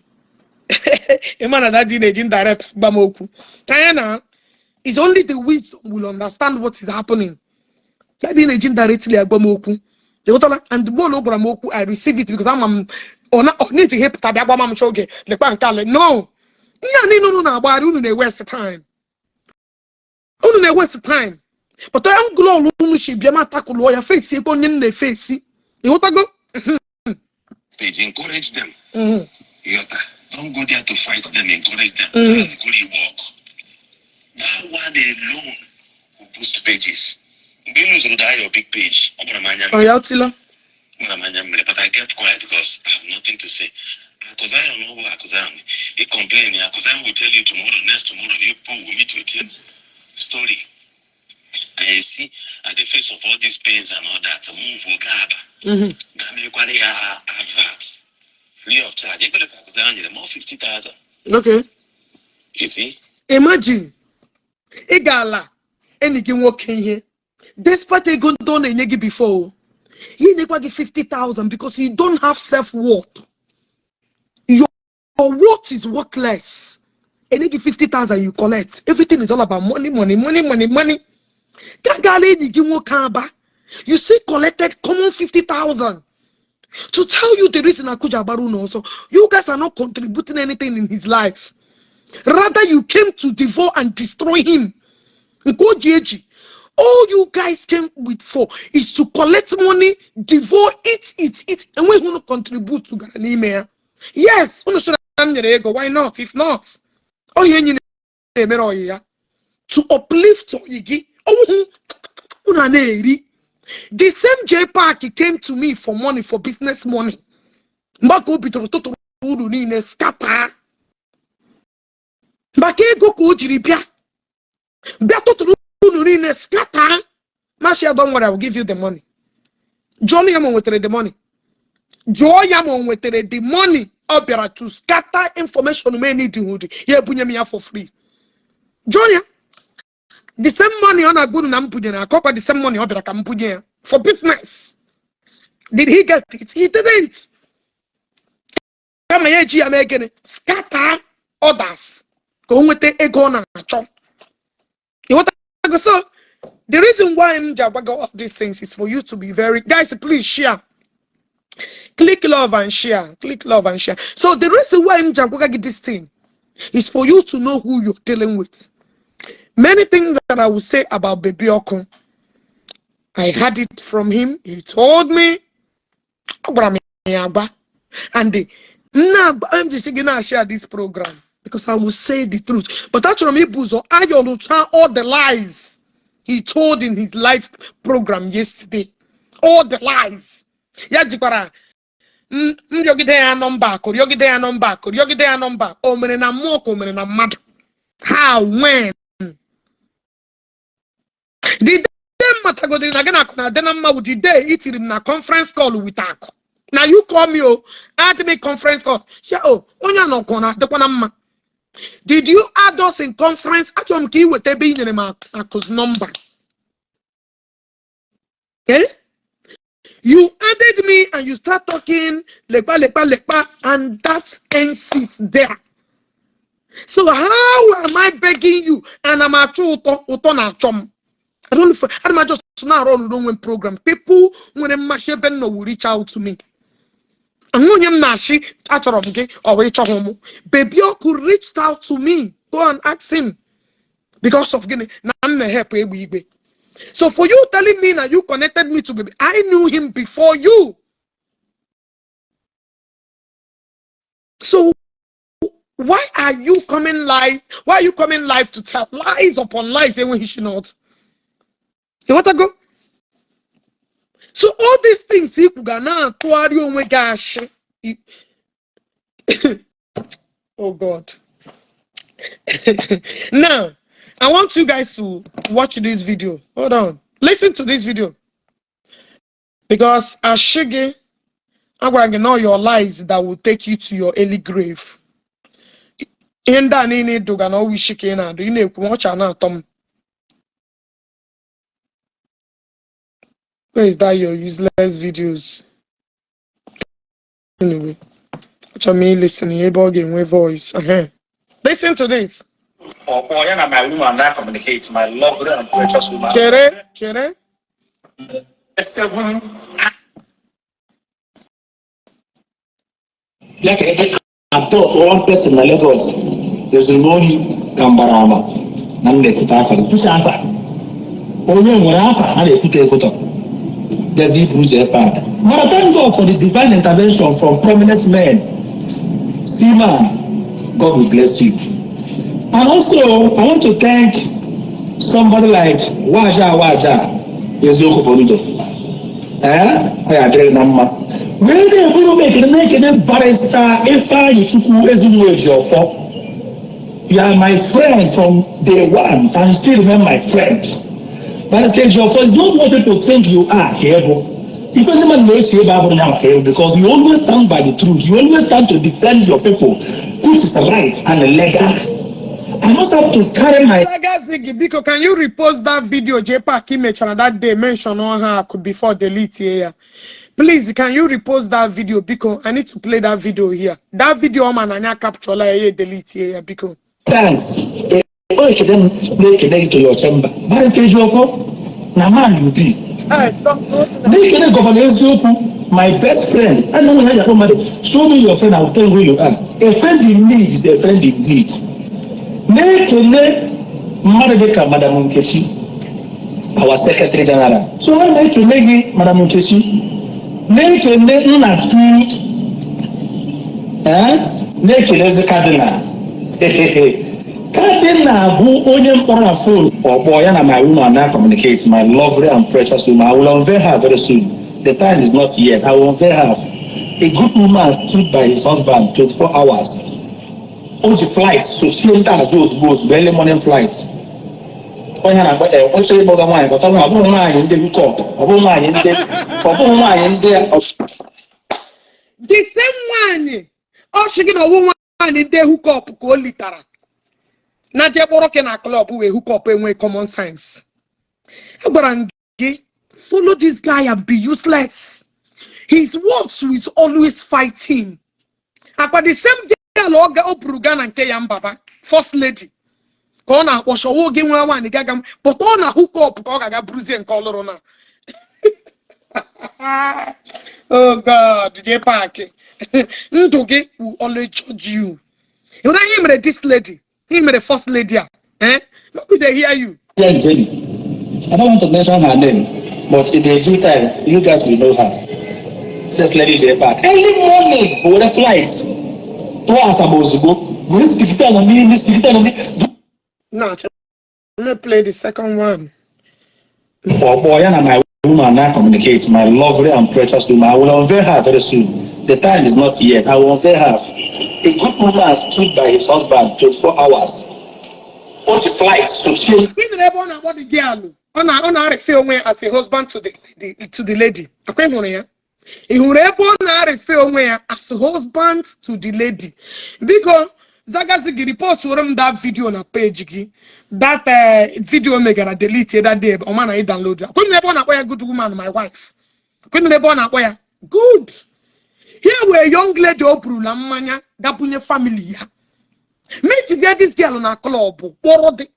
A: Ịma na daddy na-eji indirect gba m okwu anya na it's only the wisdom will understand what is happening. Daddy na-eji indirectly agba m okwu, ịghọtala? And mgbe ọ gwara m okwu, I receive it because ama m ọ na ọ na-eji ihe pụta bịa gwa m oge lekwa nke ale no. Ihe a niile unu na-agbagharị, unu na-ewaste time, unu na-ewaste time. But angle ọlụ unu si bịa ma takụlụọ ya face ebe onye m na-efesi, ịghọtago?
E: Page, encourage them. Yota, don't go there to fight them, encourage them. Go to work. That one alone will boost pages. Mgbe ị lụzuru that your big page, ọ gbara m anya
A: Ọ ya otila.
E: Gbara m anya mmiri, but I kept quiet because I have nothing to say. Akụzayon no Akụzayon, he complain, Akụzayon will tell you tomorrow, next tomorrow, you people will meet with him. Story. And you see, at the face of all these pains and all that, move Ogaba. Ga mekwara ya advert free of charge. Ego ka Akụzayon nyere more 50,000. You see?
A: Imagine, ị ga-ala enyi gị nwoke ihe despite ego ndị ọ na-enye gị before o. Ya enyekwa gị 50,000 because you don't have self-worth. Your worth is worthless. Enye gị 50,000, you collect. Everything is all about money, money, money, money, money. Ka gaala enyi gị nwoke aba, you still collected common 50,000. To tell you the reason Akuja agbara unu ọsọ, you guys are not contributing anything in his life. Rather, you came to devour and destroy him. Nke o ji eji. All you guys came with for is to collect money, devour it, eat, eat. Enweghị unu contribute gara n'ime ya. Yes, unu sị na m nyere ego, why not? If not, ohi enyi na-emere oyi ya. To uplift oyi gị, ọwụhụ unu a na-eri. The same J Park came to me for money, for business money. Mgbe ka o bidoro tụtụrụ uru niile scatter. Maka ego ka o jiri bịa bịa tụtụrụ unu niile scatter. Mashia, don't worry, I will give you the money. Jụọ ya ma o nwetara the money. Jụọ ya ma o nwetara the money. Ọ bịara to scatter information m need hụrụ ya ebunye m ya for free. Jụọ ya. The same money ọ na-agba unu na m bunyere akọkwa, the same money ọ bịara ka m bunye ya for business. Did he get it? He didn't. Kama ya eji ya mee gịnị? Scatter others ka o nweta ego ọ na-achọ. Ịghọtago? So the reason why m ji agwa gị all these things is for you to be very, guys, please share, click love and share, click love and share. So the reason why m ji agwa gị this thing is for you to know who you're dealing with. Many things that I will say about Baby Okun, I had it from him. He told me. Ọ gwara m ya agba. And the nna m ji sị gị na-share this program because I will say the truth. But achọrọ m ibu ụzọ ayọrụcha all the lies he told in his live program yesterday. All the lies. Ya jikwara m rịọgide ya nọmba Akụ, rịọgide ya nọmba Akụ, rịọgide ya nọmba. O mere na mmụọ ka o mere na mmadụ? How? When? The day m matagodiri na gị na Akụ na-adị na mma bụ the day i tiri m na conference call with Akụ. Na you call me o, add me conference call. Sha o, onye a nọkọ na-adịkwa na mma. Did you add us in conference? Achọrọ m ka ị weta ebe ị nyere m Akụ's number. Eh? You added me and you start talking lekpa lekpa lekpa and that ends it there. So how am I begging you? And I'm achọ ụtọ, ụtọ na-achọ m. I don't look for, ana m just na-arụ ọrụ onwe m program. People nwere mmasị ebe m nọ will reach out to me. Nwunye m na-achị achọrọ m gị ọ wee chọghị m. Baby Ọkụ reached out to me. Go and ask him. Because of gịnị na m na-help egbe igwe. So for you telling me that you connected me to Baby, I knew him before you. So why are you coming live? Why are you coming live to tell lies upon lies? Enweghị isi n'ọdụ. You want to go? So all these things ikwu ga na-atụgharị onwe gị ashị. Oh God. Now, I want you guys to watch this video. Hold on. Listen to this video. Because ashị gị, agwara gị know your lies that will take you to your early grave. Ihe ndị a niile ịdụga na ọwụ isi ka ị na-adụ, ị na-ekwu ọcha na-atọ m. Where is that your useless videos? Anyway, achọrọ m listen ebe ọ ga-enwe voice. Listen to this.
D: Ọkpọ ya na my woman na communicate, my lovely and precious woman.
A: Chere, chere.
D: Seven.
F: Ya ka ebe abduct one person na Lagos ezuru m ohi ka m gbara ama na m na-ekwute afa gị kwusa afa onye nwere afa a na-ekwute ekwutọ bịazi iburu jee park. Mana thank God for the divine intervention from prominent men. Seaman, God will bless you. And also, I want to thank somebody like Waja Waja Eziokwu bụ ndụ. Ee, ọ ya adịrị na mma. Wee na-eburu m ekene na-ekene Barrister Ifeanyi Chukwu Ezinwa Ejiofor. You are my friend from day one and you still remain my friend. Barrister Ejiofor is not what people think you are ka ị bụ. Ife ndị mmadụ na-eche ebe abụrụ ya maka ebe, because you always stand by the truth. You always stand to defend your people, which is right and legal. I must have to carry my
A: Zagazigi, biko, can you repost that video JPAC mechara that day mention on her before delete ya? Please, can you repost that video? Biko, I need to play that video here. That video ọma na anya capture la ya delete ya, biko.
F: Thanks. O ekele m na-ekele gị to your chamber. Barrister Ejiofor, na man you be. Na-ekele Governor Eziokwu, my best friend. A na enweghị akpọ mmadụ, show me your friend, I will tell you who you are. A friend in need is a friend indeed. Na-ekele mmadụ dịka Madam Nkechi, our secretary general. So ha na-ekele gị, Madam Nkechi. Na-ekele nna tu, na-ekelezi Cardinal. Cardinal bụ onye mkpọrọ na phone. Ọkpọ ya na my woman na communicate, my lovely and precious woman. I will unveil her very soon. The time is not yet. I will unveil her. A good woman stood by his husband 24 hours. O ji flight sochie ndị azụ ozugbo ozugbo, early morning flight. Onye na-agba ọ chọrọ ịkpọga nwaanyị kọta nwa, ọ bụghị nwaanyị ndị hookup, ọ bụghị nwaanyị ndị, ọ bụghị nwaanyị ndị.
A: The same nwaanyị ọ sị gị na ọwụ nwaanyị ndị hookup ka o litara na jee kpọrọ gị na club wee hookup enwe common sense. Agwara m gị, follow this guy and be useless. His words is always fighting. Akwa the same girl ọ ga o buru gaa na nke ya mbaba first lady ka ọ na-akpọ shọwa oge nwere nwaanyị gaga m but ọ na hookup ka ọ ga-aga buruzie nke ọlụrụ na. Oh God, JPAC. Ndụ gị will always judge you. You know ihe mere this lady, ihe mere first lady a, eh? No dey hear you.
F: Yeah, Jenny. I don't want to mention her name, but in the due time, you guys will know her. First lady JPAC. Early morning, we were flight. Tụọ Asaba ozugbo. Wee sikita nọ n'ime, sikita nọ n'ime.
A: Now, let me play the second one.
F: Ọkpọ ya na my woman na communicate, my lovely and precious woman. I will unveil her very soon. The time is not yet. I will unveil her. A good woman stood by his husband 24 hours. O ji flight sochie.
A: Ị nụrụ ebe ọ na-akpọ the girl, ọ na-arịfe onwe ya as a husband to the lady. Akwa ị hụrụ ya? Ị hụrụ ebe ọ na-arịfe onwe ya as husband to the lady? Biko, Zagazigi, repost were m that video na page gị. That video megara delete that day, ọ ma na ị download ya. Akwa ị nụrụ ebe ọ na-akpọ ya good woman, my wife. Akwa ị nụrụ ebe ọ na-akpọ ya good. Here were young lady o burula mmanya gabunye family ya. Meet there this girl na club kpọrọ dị.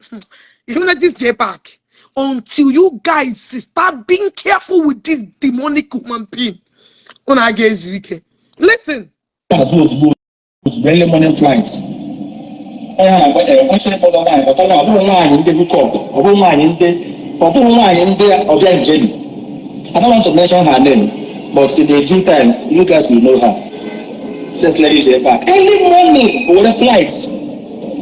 A: Ihu na this JPAC. Until you guys start being careful with this demonic human being, unu aga ezu ike. Listen.
F: Azụ ozugbo ozugbo, early morning flight. Onye na-agba enwechara ịkpọga nwaanyị kpọta nwa, ọ bụrụ nwaanyị ndị hookup, ọ bụrụ nwaanyị ndị, ọ bụrụ nwaanyị ndị ọbịa njeli. I don't want to mention her name, but in the due time you guys will know her. First Lady J Park, early morning were flight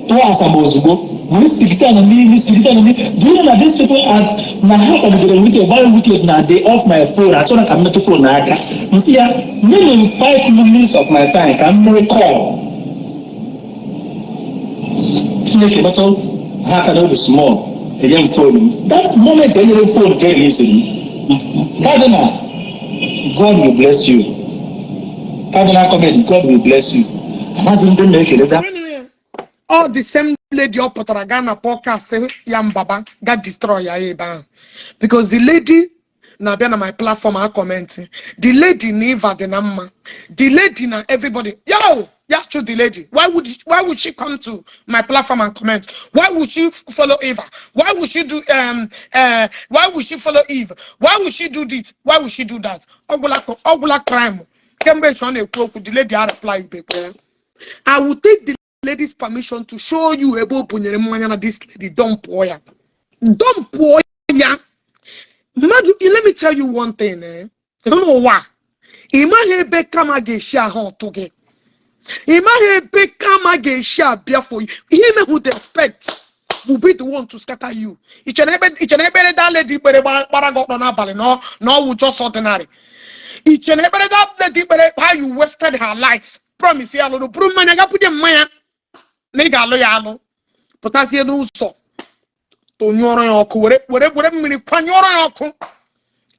F: tụọ Asaba ozugbo wee sigite nọ n'ihu, sigite nọ n'ihu. Do you know that these people at na ha kpọgidere Wicked, gbara Wicked na dey off my phone, achọrọ ka m metụ phone n'aka. Nsị ya nye m 5 minutes of my time ka m mee call. Chineke metụ ha aka n'obi small, enye m phone m. That moment enyere m phone ka erelease m. Cardinal, God will bless you. Cardinal Comedy, God will bless you. Amaghịzi ndị m na-ekeleza.
A: All the same lady ọ pụtara gaa na podcast ya mbaba ga destroy ya ebe ahụ, because the lady na-abịa na my platform a comment. The lady na Eva dị na mma, the lady na everybody yo ya to the lady. Why would she come to my platform and comment? Why would she follow Eva? Why would she follow Eve? Why would she do this? Why would she do that? Ọgwụla, ọgwụla crime. Kemgbe echi ọ na-ekwu okwu, the lady a reply bekwe ya. I will take the lady's permission to show you ebe o bunyere mmanya na this lady don pụọ ya, don pụọ ya mmadụ. Let me tell you one thing, eh? N'ụwa, ị maghị ebe kama ga-esi ahụ ụtụ gị, ị maghị ebe kama ga-esi abịa for you. Ihe ime would expect will be the one to scatter you. Ị chere ebe, ị chere ekpere that lady kpere gbara gị ọkpọ n'abalị na ọwụ just ordinary? Ị chere ekpere that lady kpere, how you wasted her life, promise ya lụrụ, buru mmanya gapụje mmanya na ị ga-alụ ya alụ, pụtazie n'ụzọ tonyụọrọ ya ọkụ, were were were mmiri kwanyụọrọ ya ọkụ,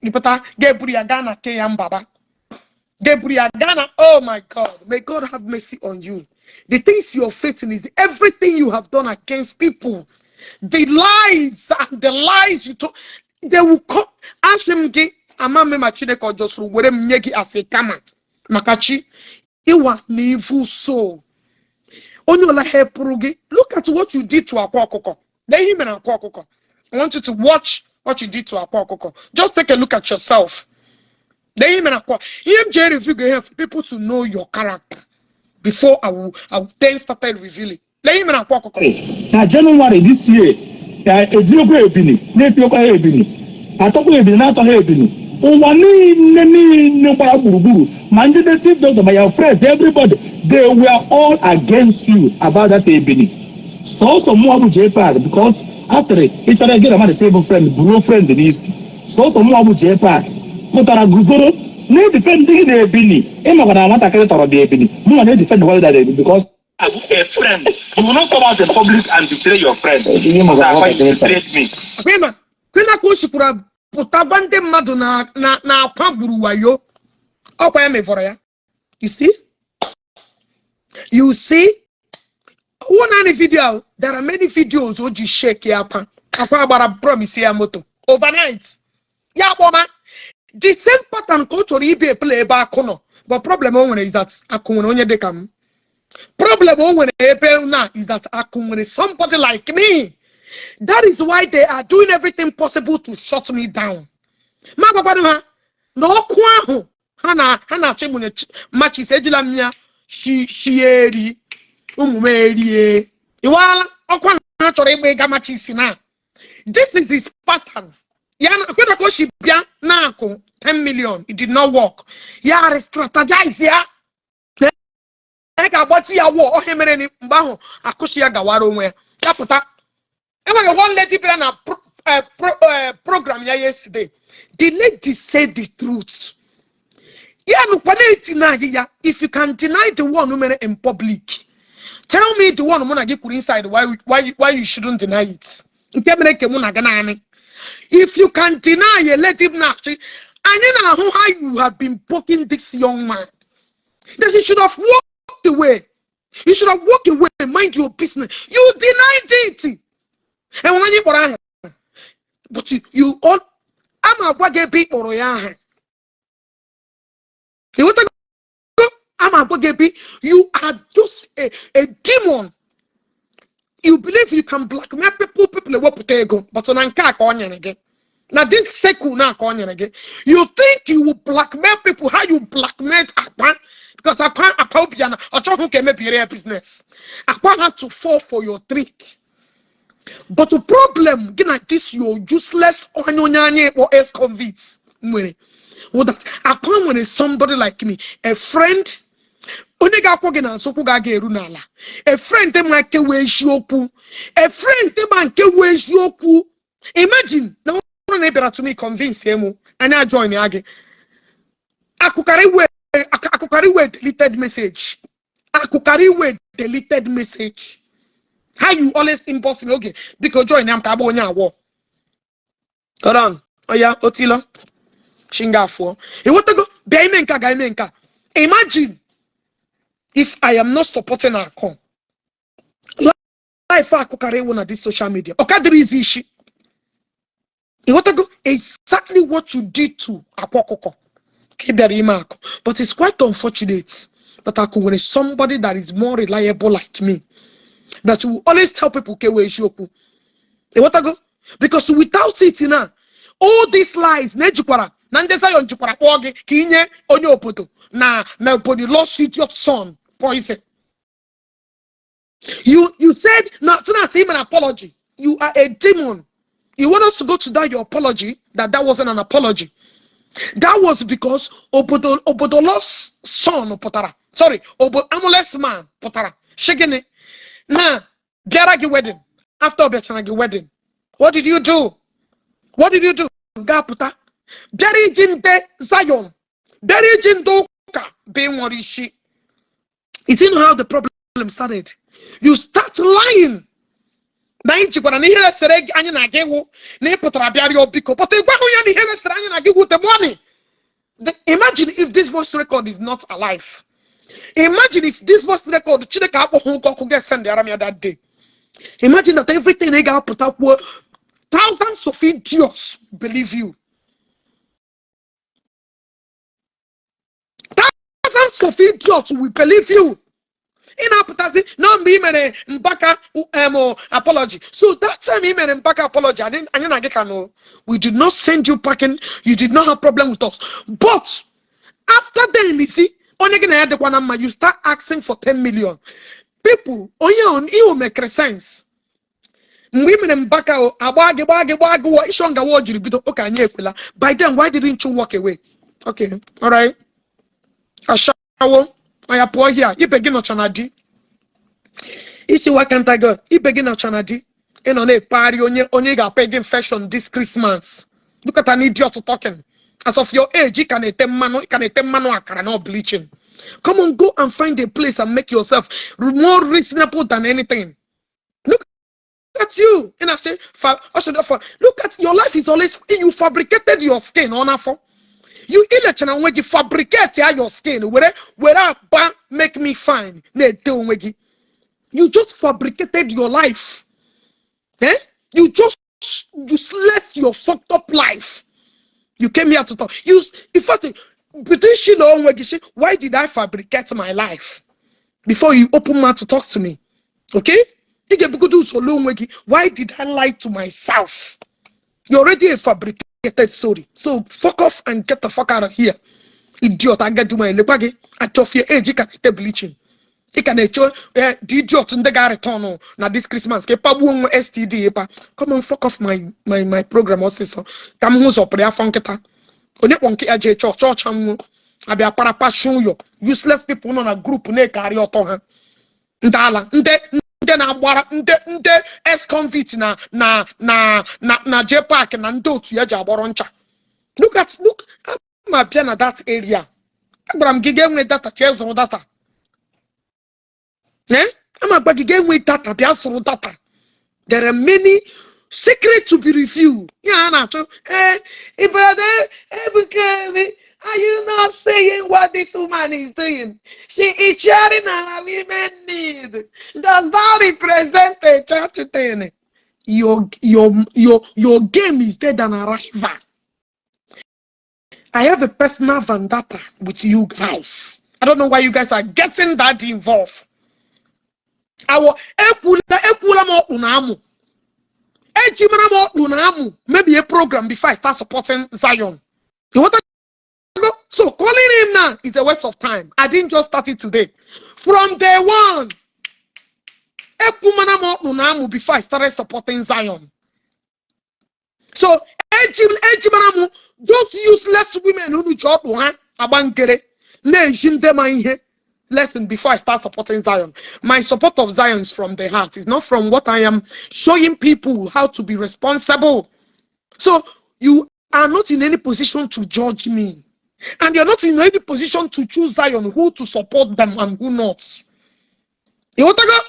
A: ịpụta ga-eburu ya gaa na ke ya mbaba, ga-eburu ya gaa na. Oh my God, may God have mercy on you. The things you're facing is everything you have done against people, the lies and the lies you told, they will come. Asị m gị, ama m ma Chineke ọ jọsụrụ were m nye gị as a kama maka chi ịwa na evil soul. Onye ọla hepụrụ gị, look at what you did to Akwa Ọkụkọ. Lee ihe i mere Akwa Ọkụkọ. I want you to watch what you did to Akwa Ọkụkọ. Just take a look at yourself. Lee ihe i mere Akwa. Ihe m ji review gị here for people to know your character before I will then started revealing. Lee ihe i mere Akwa Ọkụkọ.
F: Na January this year ya ejirikwa ebini na-etinyekwa ha ebini, atọkwa ebini na-atọ ha ebini. Ụwa niile niile gbara gburugburu, ma ndị native doctor, ma your friends, everybody, they were all against you about that ebini. Sọsọ mụnwa bụ JPAC, because a sịrị ị chọrọ gị na mmadụ chọrọ ịbụ friend, buruo friend n'isi. Sọsọ mụnwa bụ JPAC pụtara guzoro na-edefend gị na ebini. Ịmakwa na nwatakịrị tọrọ dị ebini, mụnwa na-edefend why that ebini, because a friend, you will not come out in public and betray your friend.
C: Ihe maka nwatakịrị tọrọ.
F: Betrayed me.
A: Kwena kwena ka o sikwara pụta gwa ndị mmadụ na akwa gburu wayo, ọkwa ya mevọrọ ya. You see, you see, ọwụ naanị video ahụ. There are many videos o ji shake ya. Akwa, akwa gbara promise ya moto overnight, ya kpọma. The same pattern ka ọ chọrọ ibe epele ebe akụ nọ, but problem o nwere is that akụ nwere onye dịka m. Problem o nwere ebe na is that akụ nwere somebody like me. That is why they are doing everything possible to shut me down. Ma gwakwanụ ha na ọkụ ahụ ha na-achọ ịgbụnye matches, ejila m ya shi shi eri ụmụ m erie. Iwaala ọkụ ahụ ha chọrọ ịgba ịga matches na this is his pattern. Ya na kwena ka o si bịa na-akụ 10 million, it did not work. Ya re-strategize ya na ga-agbati ya wụọ ọhịa mere ni mgbe ahụ akụchi ya gawara onwe ya. Ya pụta, enwere one lady bịara na program ya yesterday. The lady said the truth. Ya nụkwa na-etinye ya. If you can deny the one who mere in public, tell me the one mụ na gị kwuru inside, why you shouldn't deny it, nke mere nke mụ na gị naanị. If you can deny a lady na-achị anyị na-ahụ how you have been poking this young man, that he should have walked away. You should have walked away, mind your business. You denied it. Enwere onye kpọrọ aha, but you all ama agwa gị ebe ị kpọrọ ya aha. Ịghọtago? Ama agwa gị ebe. You are just a demon. You believe you can blackmail people, people ewepụta ego, but na nke a ka ọ nyere gị. Na this circle na ka ọ nyere gị. You think you will blackmail people how you blackmailed Akwa? Because Akwa obi ya na ọ chọghị ka emebiere ya business. Akwa had to fall for your trick. But the problem gị na this your useless onye anya ịkpọ ex-convict nwere wụ that Akwa nwere somebody like me, a friend onye ga-akwụ gị n'azụ, ụkwụ ga-aga eru n'ala, a friend ma nke wee eziokwu, a friend ma nke wee eziokwu. Imagine na ọ bụrụ na ị bịara to me, convince emu anyị ajoin ya gị, akụkara iwe deleted message, akụkara iwe deleted message. How you always inbox me, "Okay, biko join ya m ka agba onye awọ." Hold on, oya otilo chinga afọ ịghọtago, bịa ime nke a, ga ime nke a. Imagine if I am not supporting Akụ life, akụkara iwu na this social media ọ ka dịrị izi isi. Ịghọtago? Exactly what you did to Akwa Ọkụkọ ka ị bịara ime Akụ. But it's quite unfortunate that Akụ nwere somebody that is more reliable like me, that will always tell people ka ewe eziokwu. Ịghọtago? Because without it na all these lies na-ejikwara na ndị Zion jikwara kpọọ gị ka inye onye obodo na obodo lost idiot son poison. You said na so him an apology. You are a demon. You want us to go to that your apology, that that wasn't an apology. That was because obodo lost son pụtara, sorry, obodo amuless man pụtara shigini na bịara gị wedding. After ọ bịachara gị wedding, what did you do? What did you do? Ga-apụta bịara iji ndị Zion, bịara iji ndị ụka bụ nwere isi. It's in how the problem started. You start lying na anyị jikwara na ihe resere gị anyị na gị wụ na ị pụtara bịa rịọ biko, but ị gwaghị ya na ihe resere anyị na gị wụ the money. Imagine if this voice record is not alive. Imagine if this voice record, Chineke akpọghị ụka ọkụ ga send ara m ya that day. Imagine that everything ị ga-apụta kwuo, thousands of idiots believe you. Thousands of idiots will believe you. Ị na-apụtazi na mgbe ị mere Mbaka apology. So that time ị mere Mbaka apology, anyị na gị ka nọ. We did not send you packing. You did not have problem with us. But after then, you see, onye gị na ya dịkwa na mma, you start asking for 10 million. People, onye ihe o mekere sense. Mgbe ị mere Mbaka o, agba gị gbaa gị gbaa gị wọ ịshọ ngawa o jiri bido ụka anyị ekwela. By then, why didn't you walk away? Okay, all right. Ashawo, ọya pụọ here, ibe gị nọcha na di. Isi wakanta gị, ibe gị nọcha na di. Ị nọ na-ekpegharị onye ga-apị gị infection this Christmas. Look at an idiot talking. As of your age, ị ka na-ete mmanụ, ị ka na-ete mmanụ akara na bleaching. Come on, go and find a place and make yourself more reasonable than anything. Look at you. And I say, look at your life is always you fabricated your skin on afọ. You ilechara onwe gị fabricate ya your skin were aba make me fine na-ete onwe gị. You just fabricated your life. Eh? You just useless your fucked up life. You came here to talk. You, in fact, between Sheila onwe gị, say, "Why did I fabricate my life?" Before you open mouth to talk to me. Okay? Ị ga-ebugodo usoro onwe gị. Why did I lie to myself? You're already a fabricated story. So fuck off and get the fuck out of here. Idiot, agadi nwaanyị, lekwa gị achọfie age ka ete bleaching. Ị ka na-eche the idiot ndị ga-return na this Christmas ka ịpagbuo onwe STD ịpa. Come on, fuck off my program ọsịsọ ka m hụ zọpụrụ afọ nkịta onye kpọ nke ya jee chọọ chọọcha nwụ abịa parapashu ụyọ. Useless people nọ na group na-ekarị ọtọ ha, ndị ala, ndị na-agbara ndị ex-convict na J-Park na ndị otu ya ji agbọrọ ncha. Look at, look, ma bịa na that area, agwara m gị ga-enwe data, chee zụrụ data. Eh, ama gba gị ga-enwe data, bịa zụrụ data. There are many secrets to be revealed. Ya a na-achọ ee, brother Ebuka Obi, are you not saying what this woman is doing? She is sharing our women need. Does that represent a church thing? Your game is dead and arrival. I have a personal vendetta with you guys. I don't know why you guys are getting that involved. Awọ ekwula m ọkpụ na amụ. Eji mara m ọkpụ na amụ mebie program before I start supporting Zion. You want to go? So calling him now is a waste of time. I didn't just start it today. From day one, ekwumana m ọkpụ na amụ before I started supporting Zion. So eji mara m those useless women unu ji ọkpụ ha agba nkere na-eji ndị ma ihe lesson before I start supporting Zion. My support of Zion is from the heart. It's not from what I am showing people how to be responsible. So you are not in any position to judge me. And you're not in any position to choose Zion, who to support them and who not. You want to go?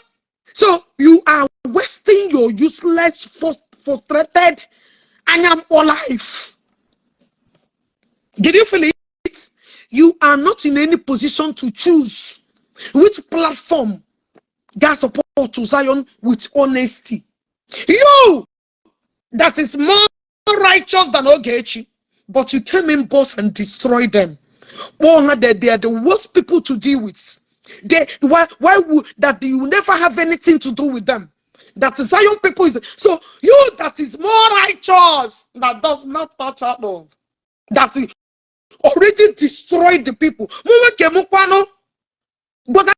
A: So you are wasting your useless, frustrated, and life. Did you feel it? You are not in any position to choose which platform got support to Zion with honesty. You that is more righteous than Ogechi, but you came in boss and destroyed them. Oh, they are the worst people to deal with. They why would that you never have anything to do with them? That Zion people is so you that is more righteous that does not touch at all. That is already destroyed the people. Mụ nwoke m kwanụ gwaga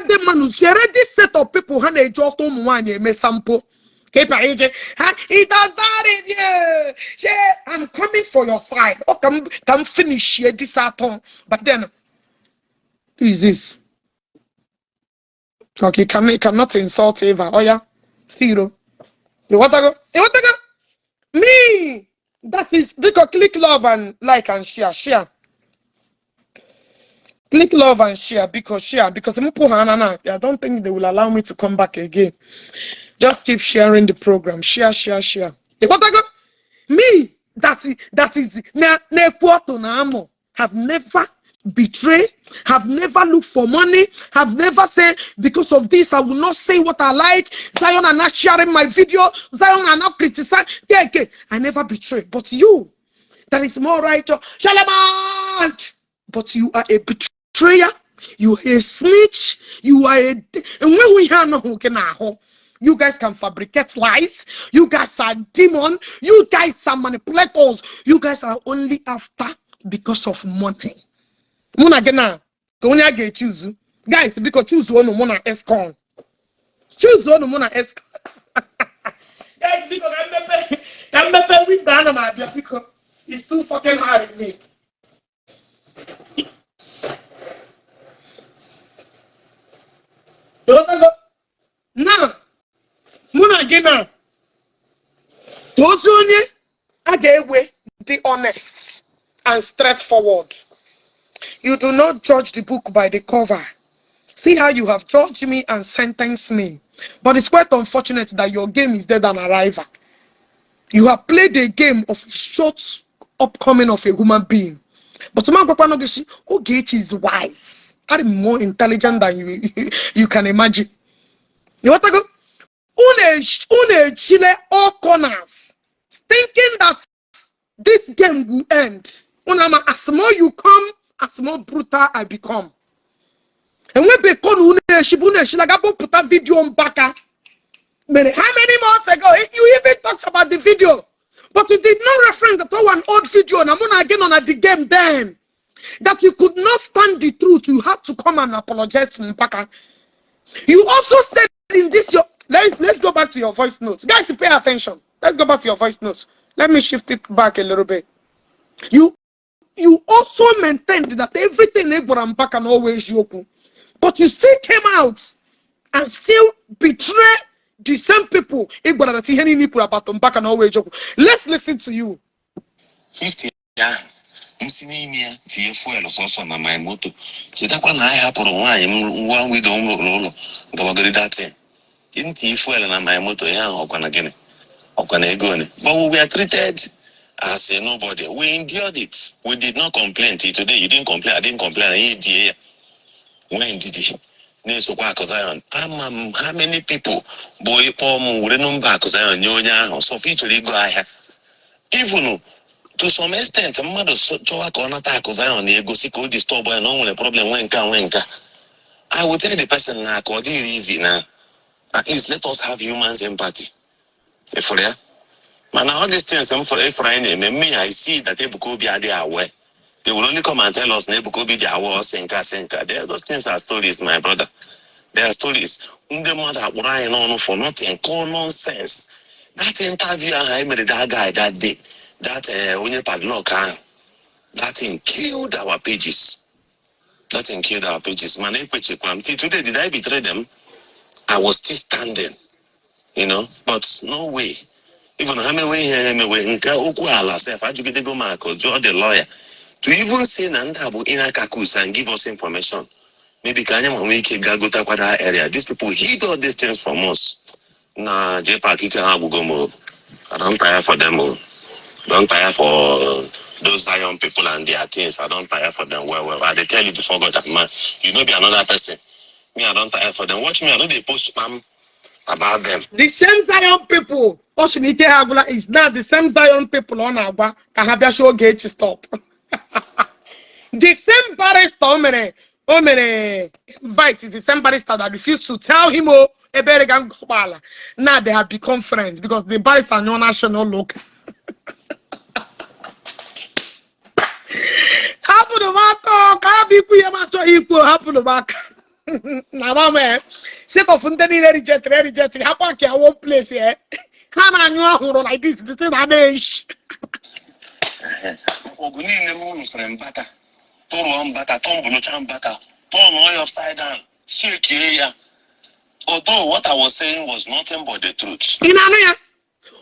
A: ndị mmadụ zere this set of people ha na-eji ọtọ ụmụ nwaanyị eme sampo ka ị bịara ije ha. It does not review. Say, I'm coming for your side. Oh, ka m finish here this atọ. But then who is this? Okay, you cannot insult Eva. Oh yeah, zero. You want to go? You want to go? Me, that is because click love and like and share, share. Click love and share because share because I don't think they will allow me to come back again. Just keep sharing the program. Share, share, share. You want to go? Me, that is na na amo have never betrayed, have never looked for money, have never said because of this I will not say what I like. Zion are not sharing my video. Zion are not criticizing. Okay. I never betray. But you, that is more righteous. Shalom. But you are a betrayer. You are a snitch. You are a and. You guys can fabricate lies. You guys are demon. You guys are manipulators. You guys are only after because of money. Mụ na gị na ka onye a ga-echuzu. Guys, biko choose unu mụ na Escon. Choose unu mụ na Escon. Guys, biko ka m mepe window, ana m abịa biko. It's too fucking hard in me. Now, mụ na gị na ka ozi onye a ga-ewe dị honest and straightforward. You do not judge the book by the cover. See how you have judged me and sentenced me. But it's quite unfortunate that your game is dead on arrival. You have played a game of short upcoming of a human being. But Ogechi is wise. I'm more intelligent than you can imagine. You want to go? Unu ejile all corners, thinking that this game will end. Unu as more you come, as more brutal I become. Enwebe konu unu eshibu unu eshilaga pụta video Mbaka. Many, how many months ago? You even talked about the video, but you did not reference that one old video. Na mụ na gị nọ na the game then. That you could not stand the truth. You had to come and apologize to Mbaka. You also said in this your let's go back to your voice notes. Guys, pay attention. Let's go back to your voice notes. Let me shift it back a little bit. You also maintained that everything ị gwara Mbaka na always eziokwu. But you still came out and still betray the same people ị gwara that ihe niile i kwuru about Mbaka na always eziokwu. Let's listen to you.
E: 50 ahụ m si n'ime ya tinye fuel sọsọ na my moto. Chetakwa na anyị hapụrụ nwaanyị m nwa widow m rụrụ ụlọ gabagoro datin ntinye fuel na my moto ya ahụ ọkwa na gịnị ọkwa na ego one. But we were treated as a nobody. We endured it. We did not complain till today. You didn't complain, I didn't complain. Anyị die ya nwee ndidi na-esokwa Akụ Zion. Ama m how many people bụ ịkpọ m were nọmba Akụ Zion nye onye ahụ sọfọ ị chọrọ igo ahịa. Even to some extent, mmadụ chọwa ka ọ nata Akụ Zion na ego si ka o disturb ya na o nwere problem nwee nka nwee nka. I will tell the person na ka ọ dịghị easy na At least let us have humans empathy. Ịfụrụ ya? Mana all these things m fụrụ, ịfụrụ anyị na-eme, me, I see that Ebuka Obi adịghị aware. They will only come and tell us na Ebuka Obi dị aware, ọsị nka sị nka. Those things are stories, my brother. They are stories. Ndị mmadụ akpụrụ anyị n'ọnụ for nothing, call nonsense. That interview ahụ anyị mere that guy that day, that onye padlock ahụ, that thing killed our pages. That thing killed our pages. Mana ekwechikwara m. Till today, did I betray them? I was still standing, but no way. Even ha mewe ihe ha emewe nke okwu ala sef, ajụgidego m akụ jụọ the lawyer to even say na ndị a bụ inner caucus and give us information. Maybe ka anyị ma nwee ike gaa gotakwa that area. These people hid all these things from us. Na JPAC, ike ha agwụgo m o. I don tire for them o. Don tire for those Zion people and their things. I don tire for them well well. I dey tell you before God and man, you no be another person. Me, I don tire for them. Watch me, I no dey post spam about them.
A: The same Zion people ọ sị na ike ha agwụla is now the same Zion people ọ na-agwa ka ha bịa show Ogechi stop. The same barrister o mere invite is the same barrister that refused to tell him o ebere ga ngọgbaala. Now they have become friends because the barrister nyụọ national look. Hapụrụ m aka ọ, ka ha bụ ikwu ihe m achọghị ikwu. Hapụrụ m aka na mama sake of ndị niile rejectịrị hapụ aka ya one place, ha na-anyụ ahụrụ like this, the thing na na-eshi.
E: Ọgụ niile m lụsịrị Mbaka, tụrụọ Mbaka, tọmbụlụcha Mbaka, turnụọ ya upside down, shakie ya, although what I was saying was nothing but the truth.
A: Ị na-anụ ya?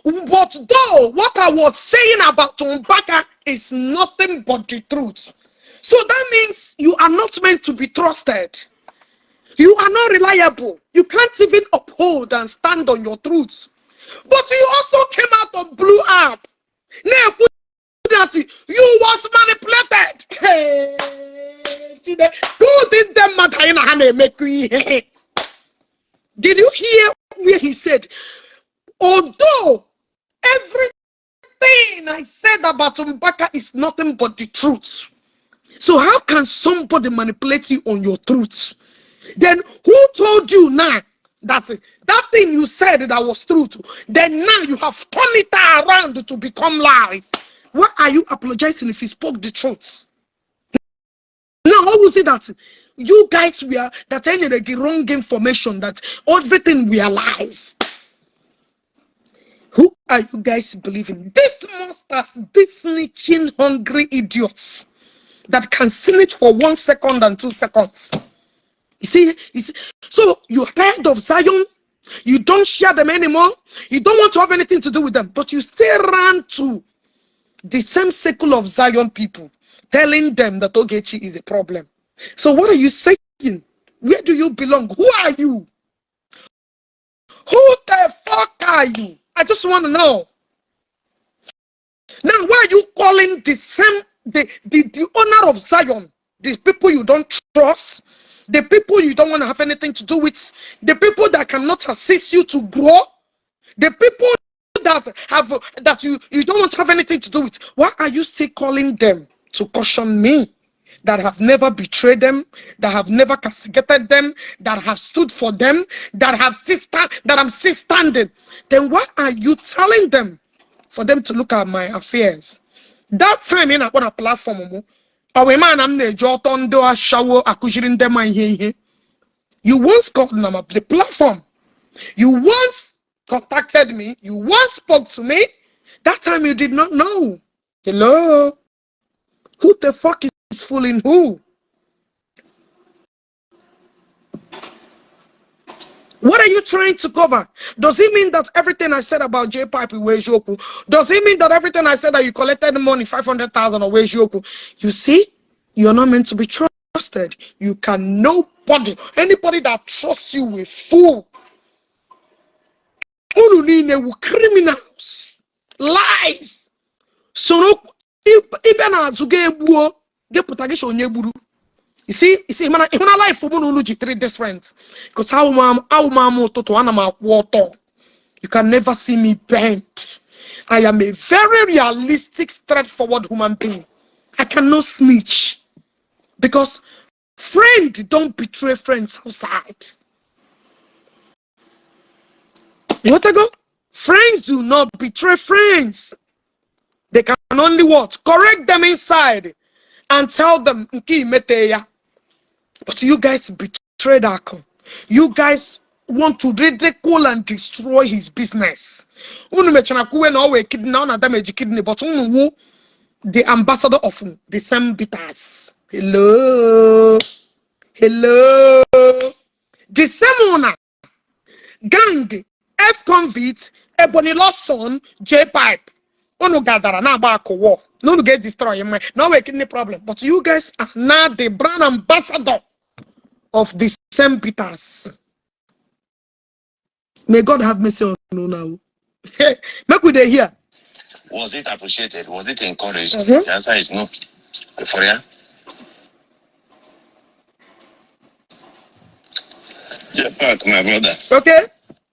A: But though what I was saying about Mbaka is nothing but the truth. So that means you are not meant to be trusted. You are not reliable. You can't even uphold and stand on your truth. But you also came out on Blue App. Na-ekwu that you was manipulated. Hey, Chine, who did them mmadụ anyị na ha na-emekọ ihe? Did you hear where he said, although everything I said about Mbaka is nothing but the truth? So how can somebody manipulate you on your truth? Then who told you now that that thing you said that was truth, then now you have turned it around to become lies? Why are you apologizing if he spoke the truth? Now, what was it that you guys were that any the wrong information, that everything were lies? Who are you guys believing? These monsters, these snitching, hungry idiots that can snitch for 1 second and 2 seconds. You see, so you're tired of Zion, you don't share them anymore, you don't want to have anything to do with them, but you still run to the same circle of Zion people, telling them that Ogechi is a problem. So what are you saying? Where do you belong? Who are you? Who the fuck are you? I just want to know. Now, why are you calling the same the owner of Zion, the people you don't trust, the people you don't want to have anything to do with, the people that cannot assist you to grow, the people that have that you don't want to have anything to do with? Why are you still calling them to caution me that have never betrayed them, that have never castigated them, that have stood for them, that have still stand, that I'm still standing? Then why are you telling them for them to look at my affairs? That time ị na-akpọ na platform m, ọ wee ma na m na-eji ọtọ ndị ashawo akụziri ndị ma ihe ihe. You once called na my the platform. You once contacted me. You once spoke to me. That time you did not know. Hello? Who the fuck is fooling who? What are you trying to cover? Does it mean that everything I said about J Pipe eziokwu? Does it mean that everything I said that you collected money, 500,000 or eziokwu? You see, you're not meant to be trusted. You can nobody, anybody that trusts you will fool. Unu niile wu criminals. Lies. Soro ịbịa n'azụ gị egbuo gị pụta gị sị onye gburu. You see, mana ịhụ na life mụ na unu ji three different. Because awụ m ama ụtụtụ ana m akwụ ọtọ. You can never see me bent. I am a very realistic, straightforward human being. I cannot snitch. Because friend don't betray friends outside. Ịghọtago? Friends do not betray friends. They can only what? Correct them inside and tell them nke imete ya. But you guys betrayed Akụ. You guys want to ridicule and destroy his business. Unu mechara kwuwe na ọ wee kidney, na ọ na-damage kidney, but unu wu the ambassador of the same bitters. Hello. Hello. The same owner, gang, F-convict, Ebony Lawson, J-Pipe. Unu gadara na-agba akụ war. Na unu ga-destroy him. Na ọ wee kidney problem. But you guys are now the brand ambassador of the same bitters. May God have mercy on you now. Make we dey here.
E: Was it appreciated? Was it encouraged?
A: Mhm.
E: The answer is no. For ya? Yeah, back, my brother.
A: Okay,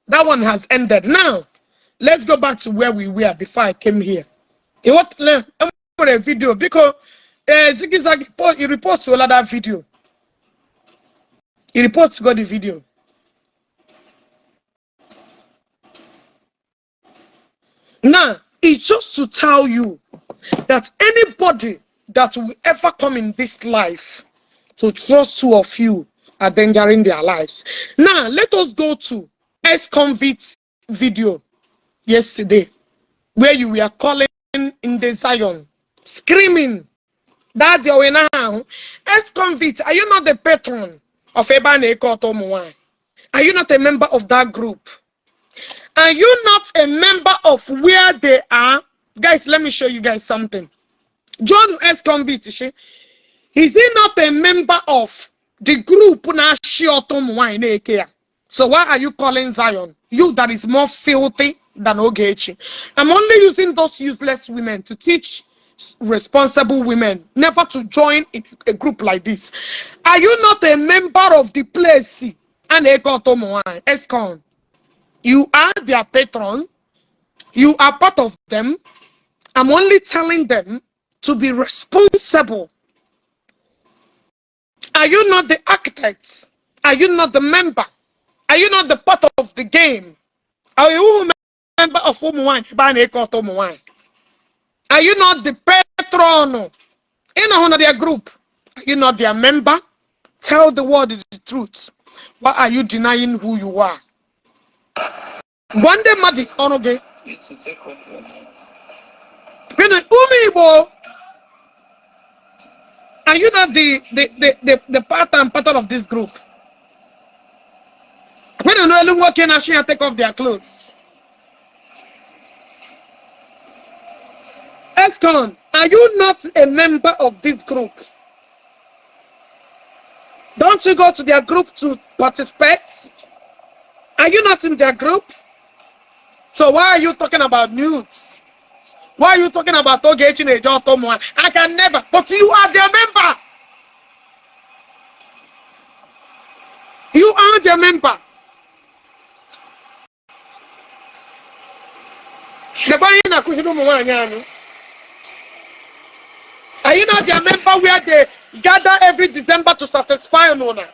A: that one has ended. Now, let's go back to where we were before I came here. In what I'm a video because Ziggy Zaggy he reports to that video. He reports to the video. Now, it's just to tell you that anybody that will ever come in this life to trust two of you are endangering their lives. Now, let us go to ex-convict video yesterday, where you were calling in the Zion, screaming, that's your way now. Ex-convict, are you not the patron of Ebane Koto? Are you not a member of that group? Are you not a member of where they are? Guys, let me show you guys something. John ex-convict, is he not a member of the group na shi ọtọ ụmụ nwanyị na-eke ya? So why are you calling Zion? You that is more filthy than Ogechi. I'm only using those useless women to teach responsible women never to join in a group like this. Are you not a member of the place? A na-eke ọtọ ụmụ nwanyị, ex-con. You are their patron. You are part of them. I'm only telling them to be responsible. Are you not the architect? Are you not the member? Are you not the part of the game? Are you a member of ụmụ nwanyị ebe a na-eke ọtọ ụmụ nwanyị? Are you not the patron? Ị nọ na their group. Are you not their member? Tell the world the truth. Why are you denying who you are? Gwa ndị mmadụ ọrụ gị. Gịnị? Ụmụ Igbo, are you not the part and pattern of this group? When you know elu nwoke na-achị ya take off their clothes. Escon, are you not a member of this group? Don't you go to their group to participate? Are you not in their group? So why are you talking about nudes? Why are you talking about Ogechi na-eje ọtọ ụmụ nwanyị? I can never, but you are their member. You are their member. Lekwa ihe na-akụziri ụmụ nwaanyị anyị. Are you not their member where they gather every December to satisfy Nona?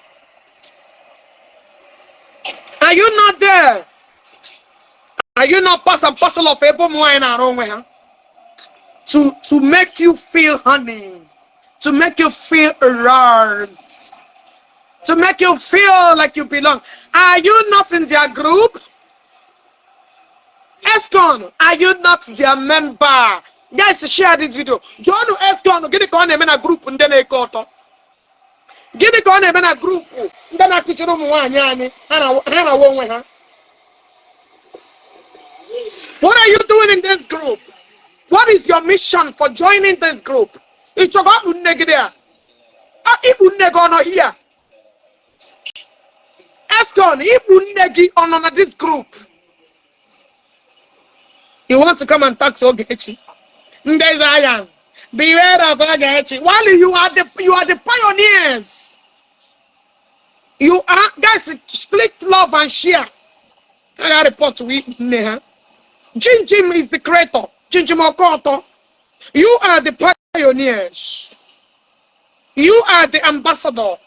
A: Are you not there? Are you not part and parcel of ebe ụmụ nwaanyị na-arụ onwe ha? To make you feel honey, to make you feel aroused, to make you feel like you belong. Are you not in their group? Escon, are you not their member? Guys, share this video. John Escon, gịnị ka ọ na-eme na group ndị na-eke ọtọ? Gịnị ka ọ na-eme na group ndị na-akụchiri ụmụ nwaanyị anyị ha na-awa onwe ha? What are you doing in this group? What is your mission for joining this group? Ị chọrọ ọkpụ nne gị there? Ikpu nne gị ọ nọ here? Escon, ikpu nne gị ọ nọ na this group? You want to come and talk to Ogechi? Ndị Zion, beware of Ogechi. While you are the pioneers. You are, guys, click love and share. I got report to nne ha. Jinjim is the creator. Jinjim Okoto. You are the pioneers. You are the ambassador.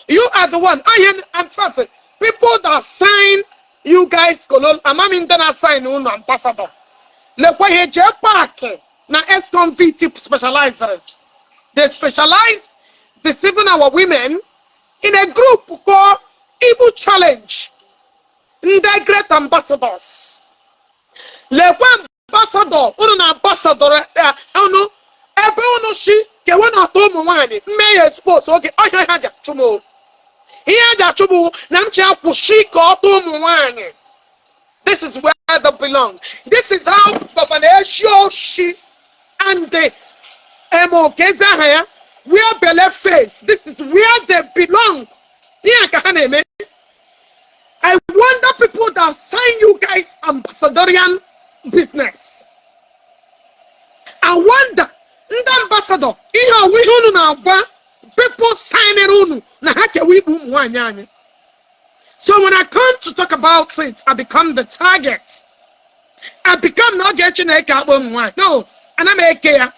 A: You are the one. I am, in fact, people that sign You guys kolon amami ndị na-assign unu ambassador. Lekwa ihe JPAC na ex-convict specialized. They specialize deceiving our women in a group called Igbo Challenge. Ndị great ambassadors. Lekwa ambassador unu na ambassador unu ebe unu si kewe na-atọ ụmụ nwaanyị mme ya expose oge ọhịa ha ji achụ m o. Ihe ha ji achụ m na m chi akwụsị ka ọ tọọ ụmụ nwaanyị. This is where they belong. This is how Governor Eshioshi and the Emokezi aha ya where belle face. This is where they belong. Ihe a ka ha na-eme. I wonder people that sign you guys ambassadorial business. I wonder ndị ambassador ihe ọwụ ihe unu na-agwa people signing unu na ha kewa ikpu ụmụ nwaanyị anyị. So when I come to talk about it, I become the target. I become na oge Chineke akpọ ụmụ nwaanyị. No, ana m eke ya.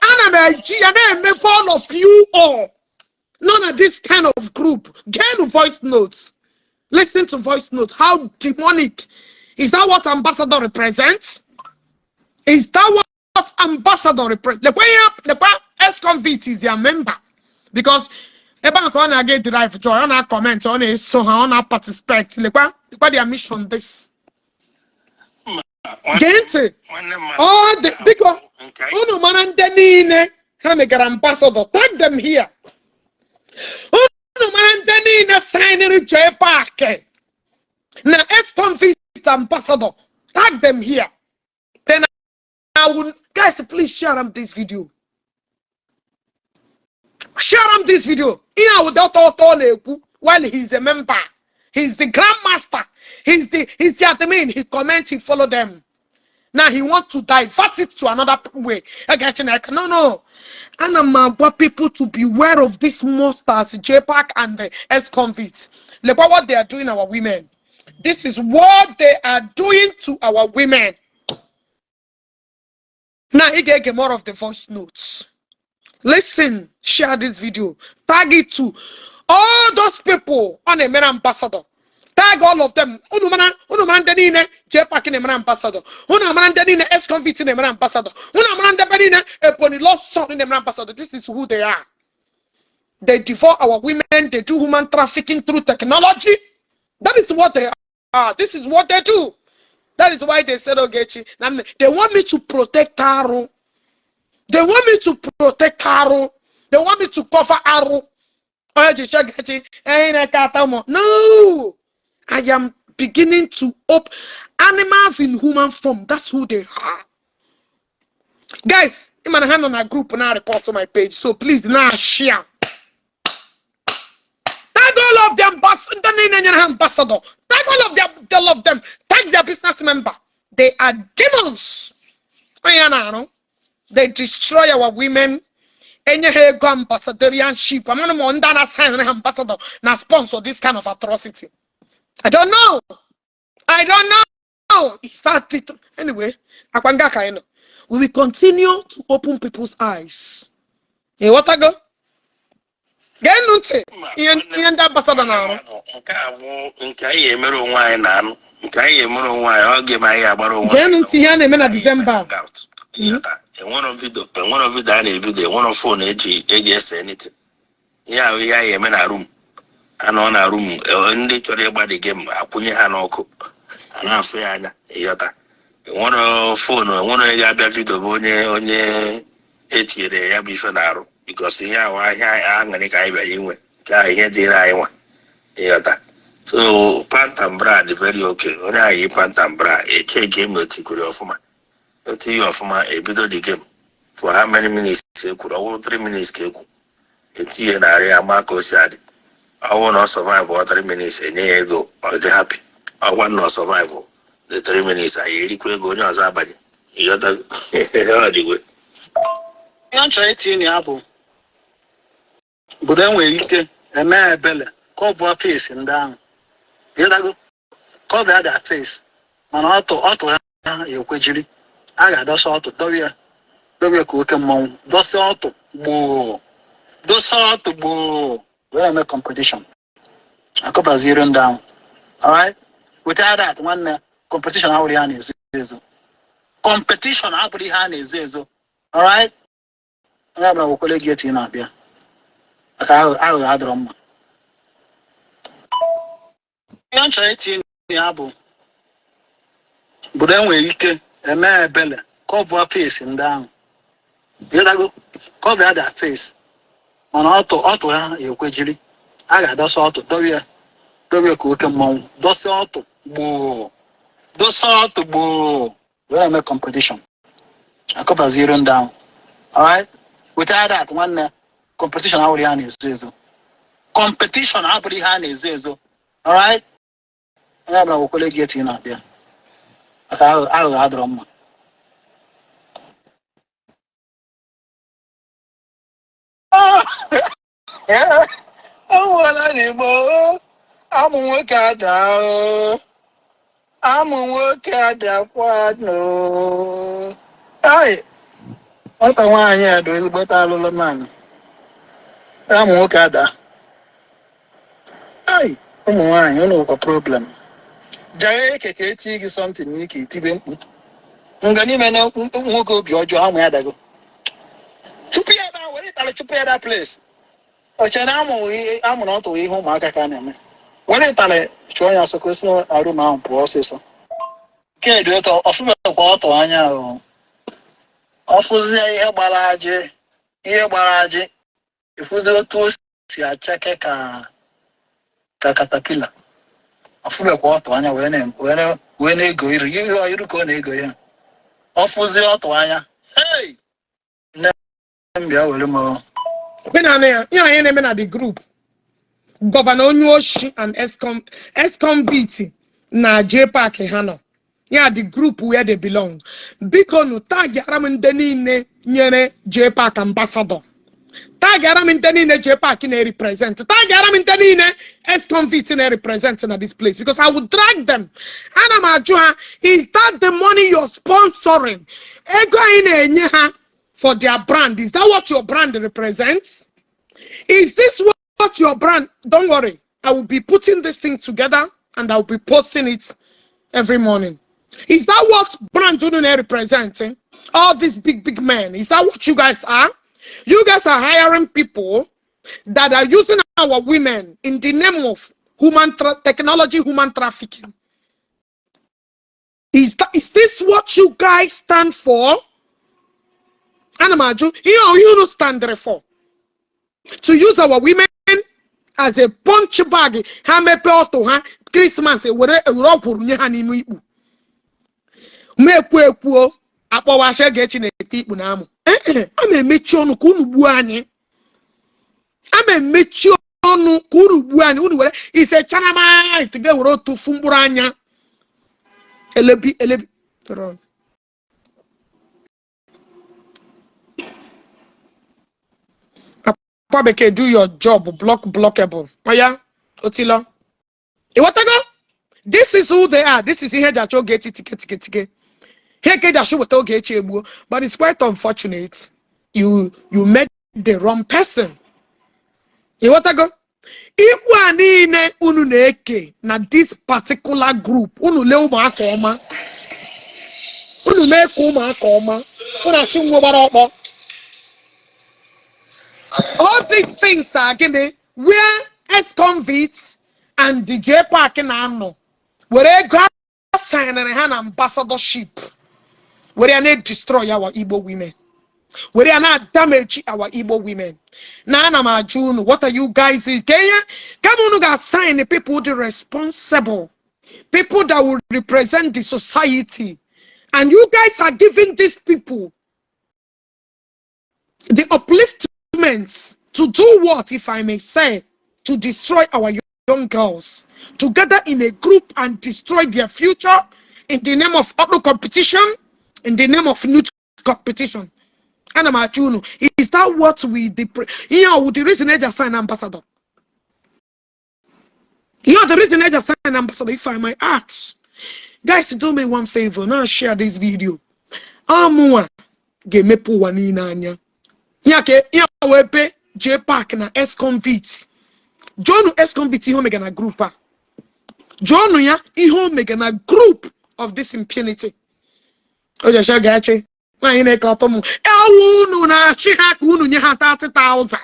A: Ana m eji ya na-eme for all of you all. None of this kind of group. Get voice notes. Listen to voice notes. How demonic. Is that what ambassador represents? Is that what ambassador represents? Lekwa ex-convict is their member. Because ebe a ka ọ na-aga derive joy, ọ na-comment, ọ na-eso ha, ọ na-participate. Lekwa, lekwa their mission this. Gee ntị.
E: Nwanne mmadụ.
A: Ọ dị, biko,
E: nke anyị
A: unu mara ndị niile ha megara ambassador, tag them here. Unu mara ndị niile signịrị JPAC na ex-convict ambassador, tag them here. Then I will, guys, please share them this video. Share them this video. Ihe a wụ ọtọ ọtọ na-ekwu while he's a member. He's the grandmaster. He's the admin. He comments, he follow them. Now he wants to divert it to another way. Okay, Chineke, no. And I'm agwa people to beware of these monsters, JPAC and the ex-convicts. Look at what they are doing our women. This is what they are doing to our women. Now, you get more of the voice notes. Listen, share this video, tag it to all those people on a men ambassador. Tag all of them. Unu mara ndị niile JPAC na-emere ambassador. Unu mara ndị niile ex-convict na-emere ambassador. Unu mara ndị be niile Ebony Lost Son na-emere ambassador. This is who they are. They devour our women. They do human trafficking through technology. That is what they are. This is what they do. That is why they said, Ogechi, they want me to protect Aru. They want me to protect Aru. They want me to cover Aru. No, I am beginning to open animals in human form. That's who they are. Guys, I'm gonna on a group now report to my page. So please now share. Tag all of them, ambassador. Tag all of them, all of them. Tag their business member. They are demons. They destroy our women. Enye ha ego ambassadorialship. I'm not gonna sign ambassador na sponsor this kind of atrocity. I don't know. I don't know. It's that it. Anyway, akwanga ka anyị nọ. We will continue to open people's eyes. Ịghọtago? Geenụ ntị ihe ndị ambassador na-arụ.
E: Nke a bụ nke anyị emere onwe anyị na anụ nke anyị emere onwe anyị ọ ga-eme anyị agbara onwe.
A: Geenụ ntị ihe a na-eme na December.
E: Enwero video, enwero video a na-evideo, enwero phone eji ese anything. Ihe ahụ ihe anyị eme na room anọ na room, ndị chọrọ ịgba the game akwụnye ha n'ọkụ a na-afụ ya anya. Ịghọta? Enwero phone, enwero onye ga-abịa video bụ onye etinyere ya bụ ife na-arụ because ihe ahụ ahịa aṅụrị ka anyị bịara inwe nke ahụ ihe dịrị anyị nwa. Ịghọta? So pant and bra dị very okay. Onye ahụ yi pant and bra eche game etikwuru ọfụma, otu ihe ọfụma, ebido the game for how many minutes ekwuru. Ọ bụrụ 3 minutes ka ekwu etinye narị ama ka o si adị. Ọ bụrụ na ọ survive ọ 3 minutes, enye ya ego, ọ dị happy. Ọgwa na ọ survive the 3 minutes, anyị erikwa ego, onye ọzọ abanye. Ịghọta? Ọ dịgwe.
D: Ihe m chọrọ itinye na ya bụ obodo enwere ike eme ebele ka ọ bụ face ndị ahụ. Ịghọtago? Ka ọ bịa their face mana ọtụ ọtụ ha ekwejiri a ga-adọsa ọtụ dọrọ ya dọrọ ya ka oke mmọnwụ dọsa ọtụ gboo dosa ọtụ gboo wee eme competition akọbaziere ndị ahụ. Alright. Without that, nwanne, competition abụrụ ihe a na-ezo ezo. Competition abụrụ ihe a na-ezo ezo. Alright, onye ọbụla wekwere gị etu ị na-abịa maka aghụghọ adịrọ mma. Ihe m chọrọ itinye na ya bụ obodo enwere ike eme ebele, cover face ndị ahụ, ịdago cover their face, mana ọtụ ọtụ ha ekwejiri a ga-adọsa ọtụ, dobe ya, dobe ya ka oke mmọnwụ dọsa ọtụ gboo, dosa ọtụ gboo, wee eme competition akọbaziere ndị ahụ. Alright, without that, nwanne, competition abụrụ ihe a na-ezo ezo. Competition abụrụ ihe a na-ezo ezo. Alright, onye ọbụla wekwere gị etu ị na-abịa maka aghụghọ adịrọ mma.
G: Ọ nwụọla n'Igbo, amụ nwoke ada, amụ nwoke adakwa no. Ai, nwata nwaanyị a dị ezigbote alụlụ man. Amụ nwoke ada. Ai, ụmụ nwaanyị, ụnụ nwekwa problem. Jaa eke ka eti gị something n'ike, itibe mkpu. Nga n'ime na nwoke obi ọjọọ, amụ ya dago. Chụpụ ya ebe ahụ, were ịtarị chụpụ ya that place. Oche na amụ amụ na ọtụ ihe ụmụaka ka a na-eme. Were ịtarị chụọ ya ọsọ ka o si n'arụ m ahụ pụọ ọsịsọ. Nke dị ụtọ, ọfụbekwa ọtụ anya ahụ. Ọfụzie ihe gbara ajị, ihe gbara ajị, ịfụzie otu o si achake ka caterpillar. Ọfụbekwa ọtụ anya wee na-ego iru iru iru ka ọ na-ego ya. Ọfụzie ọtụ anya. Hey! Nne m, bịa were m o.
A: Omenala ya, ihe anyị na-eme na the group, Governor Onyeoshi and ex-convict na J Park ha nọ ya, the group where they belong. Biko nu, tagiara m ndị niile nyere J Park ambassador, tagiara m ndị niile J Park na-represent, tagiara m ndị niile ex-convict na-represent na this place, because I will drag them. Ana m ajụ ha, is that the money you're sponsoring? Ego anyị na-enye ha for their brand, is that what your brand represents? Is this what your brand? Don't worry, I will be putting this thing together and I will be posting it every morning. Is that what brand unu representing? All these big, big men, is that what you guys are? You guys are hiring people that are using our women in the name of human technology, human trafficking. Is this what you guys stand for? Ana m ajụ ihe ọ unu stand for? To use our women as a punch bag. Ha mepee ọtụ ha Christmas, ewere ewere ọgwụrụ nye ha n'ime ikpu. Ma ekwu ekwuo akpọwasị Ogechi na-ekpe ikpu na amụ. Ee, a ma emechi ọnụ ka unu gbuo anyị. A ma emechi ọnụ ka unu gbuo anyị. Unu were ise chanamite ga-ewere otu fu mkpụrụ anya elebi elebi. Tọrọ. Akwa bekee, do your job, block blockable. Oya, otilo. Ịghọtago? This is who they are. This is ihe eji achọ Ogechi tike tike tike. Ihe ka eji achọ weta Ogechi egbuo. But it's quite unfortunate. You met the wrong person. Ịghọtago? Ikpu a niile unu na-eke na this particular group, unu lee ụmụaka ọma. Unu mee ka ụmụaka ọma. Unu asị nwa gbara ọkpọ. All these things are gịnị? Where ex-convicts and the J Park na-anọ were ego a signere ha na ambassadorship were ya na-destroy our Igbo women, were ya na-damage our Igbo women. Na ana m ajụ unu, what are you guys? Ka ihe kama unu ga-assign people the responsible people that will represent the society, and you guys are giving these people the upliftment to do what, if I may say, to destroy our young girls, together in a group and destroy their future in the name of auto competition, in the name of nude competition. Ana m ajụ unu, is that what we the ihe ọwụ the reason eji assign ambassador? You know the reason eji assign ambassador, if I might ask? Guys, do me one favor, now share this video. Amụnwa ga-emepe ụwa niile anya. Ya ka ya wee ebe J Park na ex-convict. John ex-convict ihe omega na group a. Jụọnụ ya ihe o mege na group of this impunity. O jeche ga-eche nwaanyị na-eke ọtọ m ewu unu na-achị ha ka unu nye ha 30,000.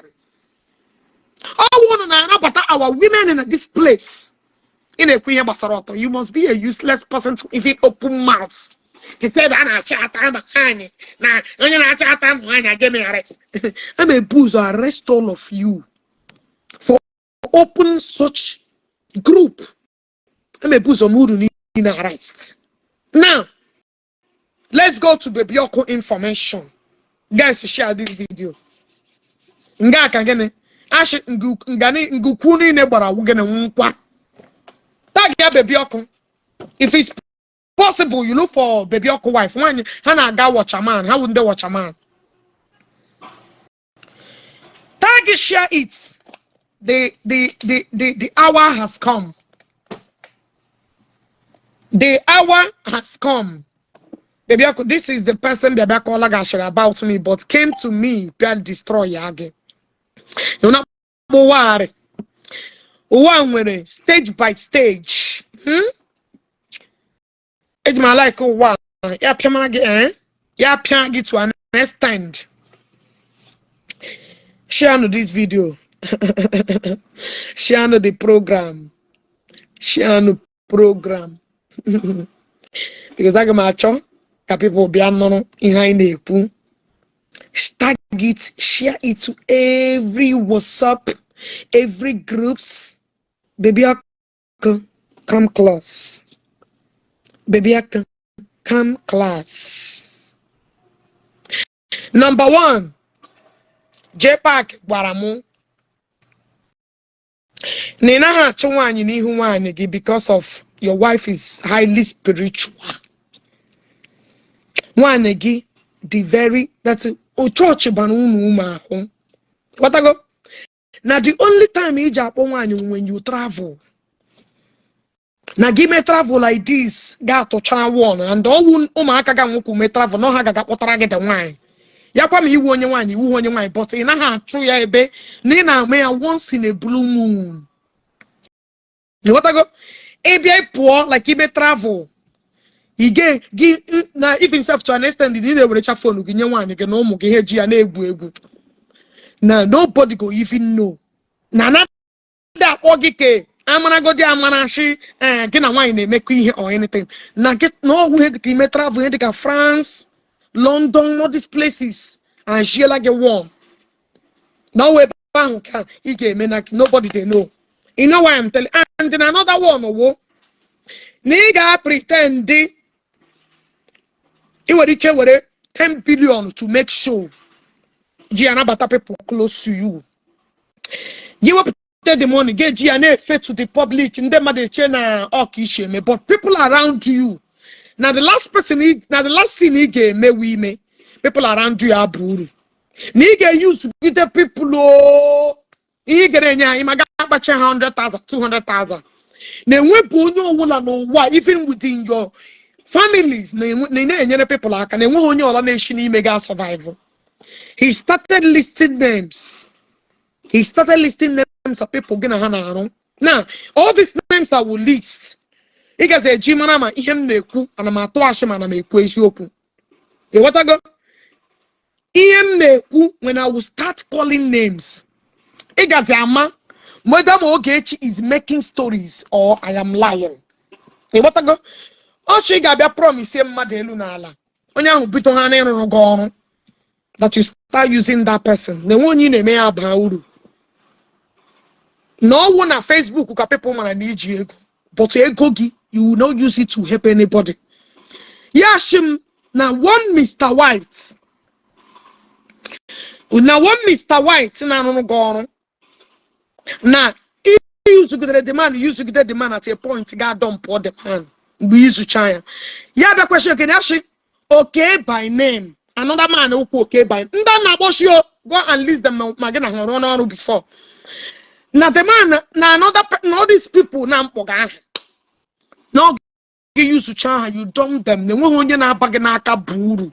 A: Ọwụ unu na-anabata our women in this place. Ị na-ekwu ihe gbasara ọtọ. You must be a useless person to even open mouth to say that a na-achị ata ma nwaanyị na onye na-achị ata ma nwaanyị aga eme arrest. A na-ebu ụzọ arrest all of you for open such group. A na-ebu ụzọ uru niile arrest. Now let's go to Baby Oku information. Guys, share this video. Nga ka gịnị ashị ngukwu niile gbara gịnị nkwa. Tag ya Baby Oku. If it's possible, you look for Baby Oku wife. Nwaanyị ha na-aga watchman, ha wụ ndị watchman. Tag it, share it. The hour has come. The hour has come. Baby Oku, this is the person Baby Oku gashiri about me, but came to me bịa destroy ya gị. You know, ụwa ụwa nwere stage by stage. Eji m like ụwa ya pịamara gị, eh? Ya pịa gị to an extent. Share this video. Share the program. Share the program. Because aga m achọ ka people bịa nụrụ ihe anyị na-ekwu. Tag it, share it to every WhatsApp, every groups. Baby Oku, come close. Baby Oku, come close. Number one, JPAC gwara mụ na ị naghị achụ nwaanyị n'ihu nwaanyị gị because of your wife is highly spiritual. Nwaanyị gị dị very that chọọchị bara unu ume ahụ. Ghọtago? Na the only time iji akpọ nwaanyị when you travel. Na gị mee travel like this ga-atụchara one and ọwụ ụmụaka ga nwekwu mee travel na ha ga kpọtara gị the nwaanyị. Ya kwa ma iwu onye nwaanyị, iwu onye nwaanyị, but ị naghị achụ ya ebe na ị na-ama ya once in a blue moon. Ịghọtago? Ịbịa pụọ like ime travel, ị ga gị na even self to an extent ị na-ewerecha phone gị nye nwaanyị gị na ụmụ gị, ha ji ya na-egwu egwu na nobody go even know na anaghị akpọ gị ka amaragodi amarachi ee gị na nwaanyị na-emekọ ihe or anything na gị na ọgwụ ihe dịka ime travel, ihe dịka France, London, all these places ajiela gị warm na ọwụ ebe ahụ ka ị ga-eme na nobody dey know. You know why I'm telling? And then another one wo na ị ga-pretend ị nwere ike were 10 billion to make sure ji anabata people close to you. Gị wepụta the money, ga-eji ya na-efe to the public, ndị mmadụ eche na ọka iche eme, but people around you na the last person na the last thing ị ga-emewe ime people around you abụ uru na ị ga-use gide people o ihe ị gara enye ha ịma ga akpacha ha 100,000, 200,000 na-enwepụ onye ọbụla n'ụwa, even within your families na ị na-enyere people aka na enweghị onye ọla na-esi n'ime ga survive. He started listing names. He started listing names of people gị na ha na-arụ. Now all these names I will list, ị gazi eji mara ma ihe m na-ekwu ana m atụ ashị ma ana m ekwu eziokwu. Ịghọtago ihe m na-ekwu? When I will start calling names, ị gazi ama whether ma Ogechi is making stories or I am lying. Ịghọtago? Ọchị ị ga-abịa promise mmadụ elu n'ala, onye ahụ bido ha n'ịrụrụ gị ọrụ, that you start using that person na enwe onye ị na-eme ya baa uru na ọwụ na Facebook ka people mara na iji ego, but ego gị you will not use it to help anybody. Ya shi m na one Mr. White, na one Mr. White na-arụrụ gị ọrụ na iyuzugidere the man, yuzugide the man at a point ga dump the man. Mgbe izucha ya, ya bịakwesị okene ya shi okay by name, another man okwu okay by ndị a na-akpọchi o, go and list them ma gị na ha rụọ n'ọrụ before na the man na another na all these people na mkpọga aha na ọ gị yuzucha ha, you dump them na enweghị onye na-aba gị n'aka bụ uru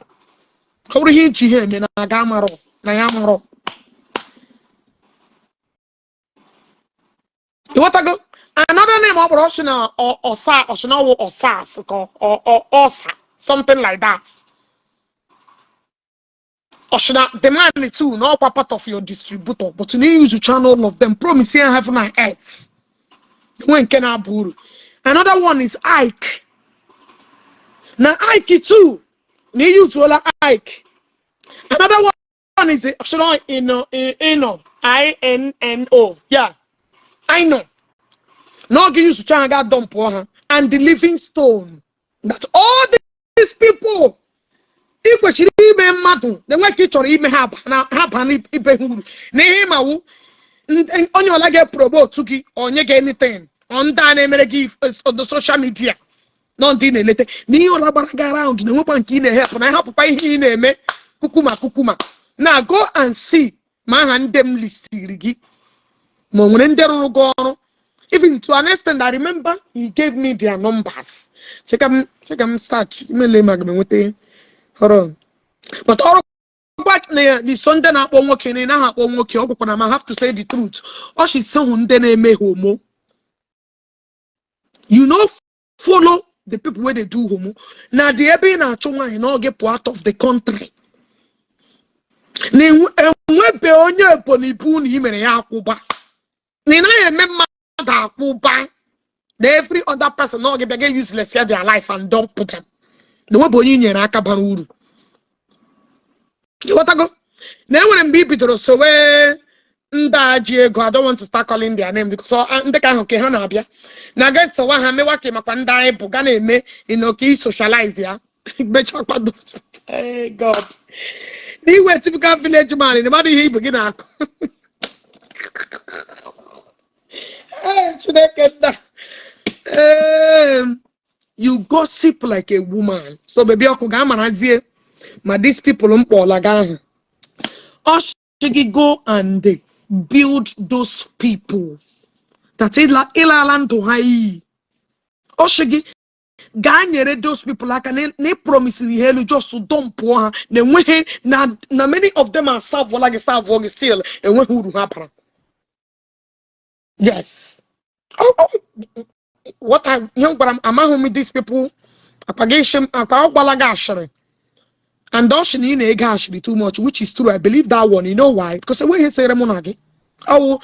A: ọ bụrụ ihe iji ha eme na aga amarọ na ya amarọ. Ịghọtago? Another name ọ kpọrọ, ọsị na ọsa, ọsị na ọwụ ọsas ka ọsa, something like that. Ọsị na the man too na ọkwa part of your distributor, but na use channel of them, promise here heaven and earth, nwe nke na-aba uru. Another one is Ike. Na Ike too, na iyuzuola Ike. Another one is ọsị na Ino, Ino, Inno. Yeah, I know n'oge yuzucha ha ga dumpụọ ha. And the Living Stone, that all these people ị kwesịrị ime mmadụ na-enwe ka ị chọrọ ime ha ha ba n'ibe ha uru na ihe ịmawu onye ọla ga-epromote gị, onye ga anything ọ ndị a na-emere gị on the social media nọ, ndị na-elete na ihe ọla gbara gị round na-enwekwa nke ị na-ehepụ na ịhapụkwa ihe ị na-eme kukuma kukuma. Na go and see ma aha ndị m listiri gị, ma o nwere ndị rụrụ gị ọrụ. Even to an extent, I remember he gave me their numbers. Cheka m start imele ma aga m enweta. Hold on. But ọrụ gwa na ya n'iso ndị na-akpọ nwoke na ị naghị akpọ nwoke, ọ gwakwana m, I have to say the truth. Ọ shi sị hụ ndị na-eme homo, you no follow the people wey dey do homo na the ebe ị na-achụ nwaanyị na oge pụ out of the country na enwebe onye Ebonyi bụ unu i mere ya akwụba na ị naghị eme mmadụ akwụba na every other person na oge bịa get useless ya their life and dump them, na enwebe onye i nyere aka bara uru. Ịghọtago na enwere mgbe i bidoro sowe ndị a ji ego. I don't want to start calling their name because ndị ka ahụ ke ha na-abịa na ga esowa ha mewa ka makwa ndị anyị bụ ga na-eme ka i socialize ya mechaa kwado. Hey God, n'iwe typical village man na mmadụ ihe ibe gị na-akụ. Hey, Chineke nna. Ee, you gossip like a woman. So baby ọkụ ga-amarazie ma these people m kpọọla gị ahụ. Ọ sị gị go and build those people that ịlala ndụ ha iyi. Ọ sị gị gaa nyere those people aka na ị promisiri ha elu, just dumpụọ ha na enweghị na many of them are serve gị, serve gị, still enweghị uru ha bara. Yes. Oh, what I ihe m gwara m, amaghị m these people akpa gị isi m akpa ọ gwala gị ashịrị, and ọ sị na ị na-ege ashịrị too much, which is true. I believe that one. You know why? Because enweghị ihe sere mụ na gị ọwụ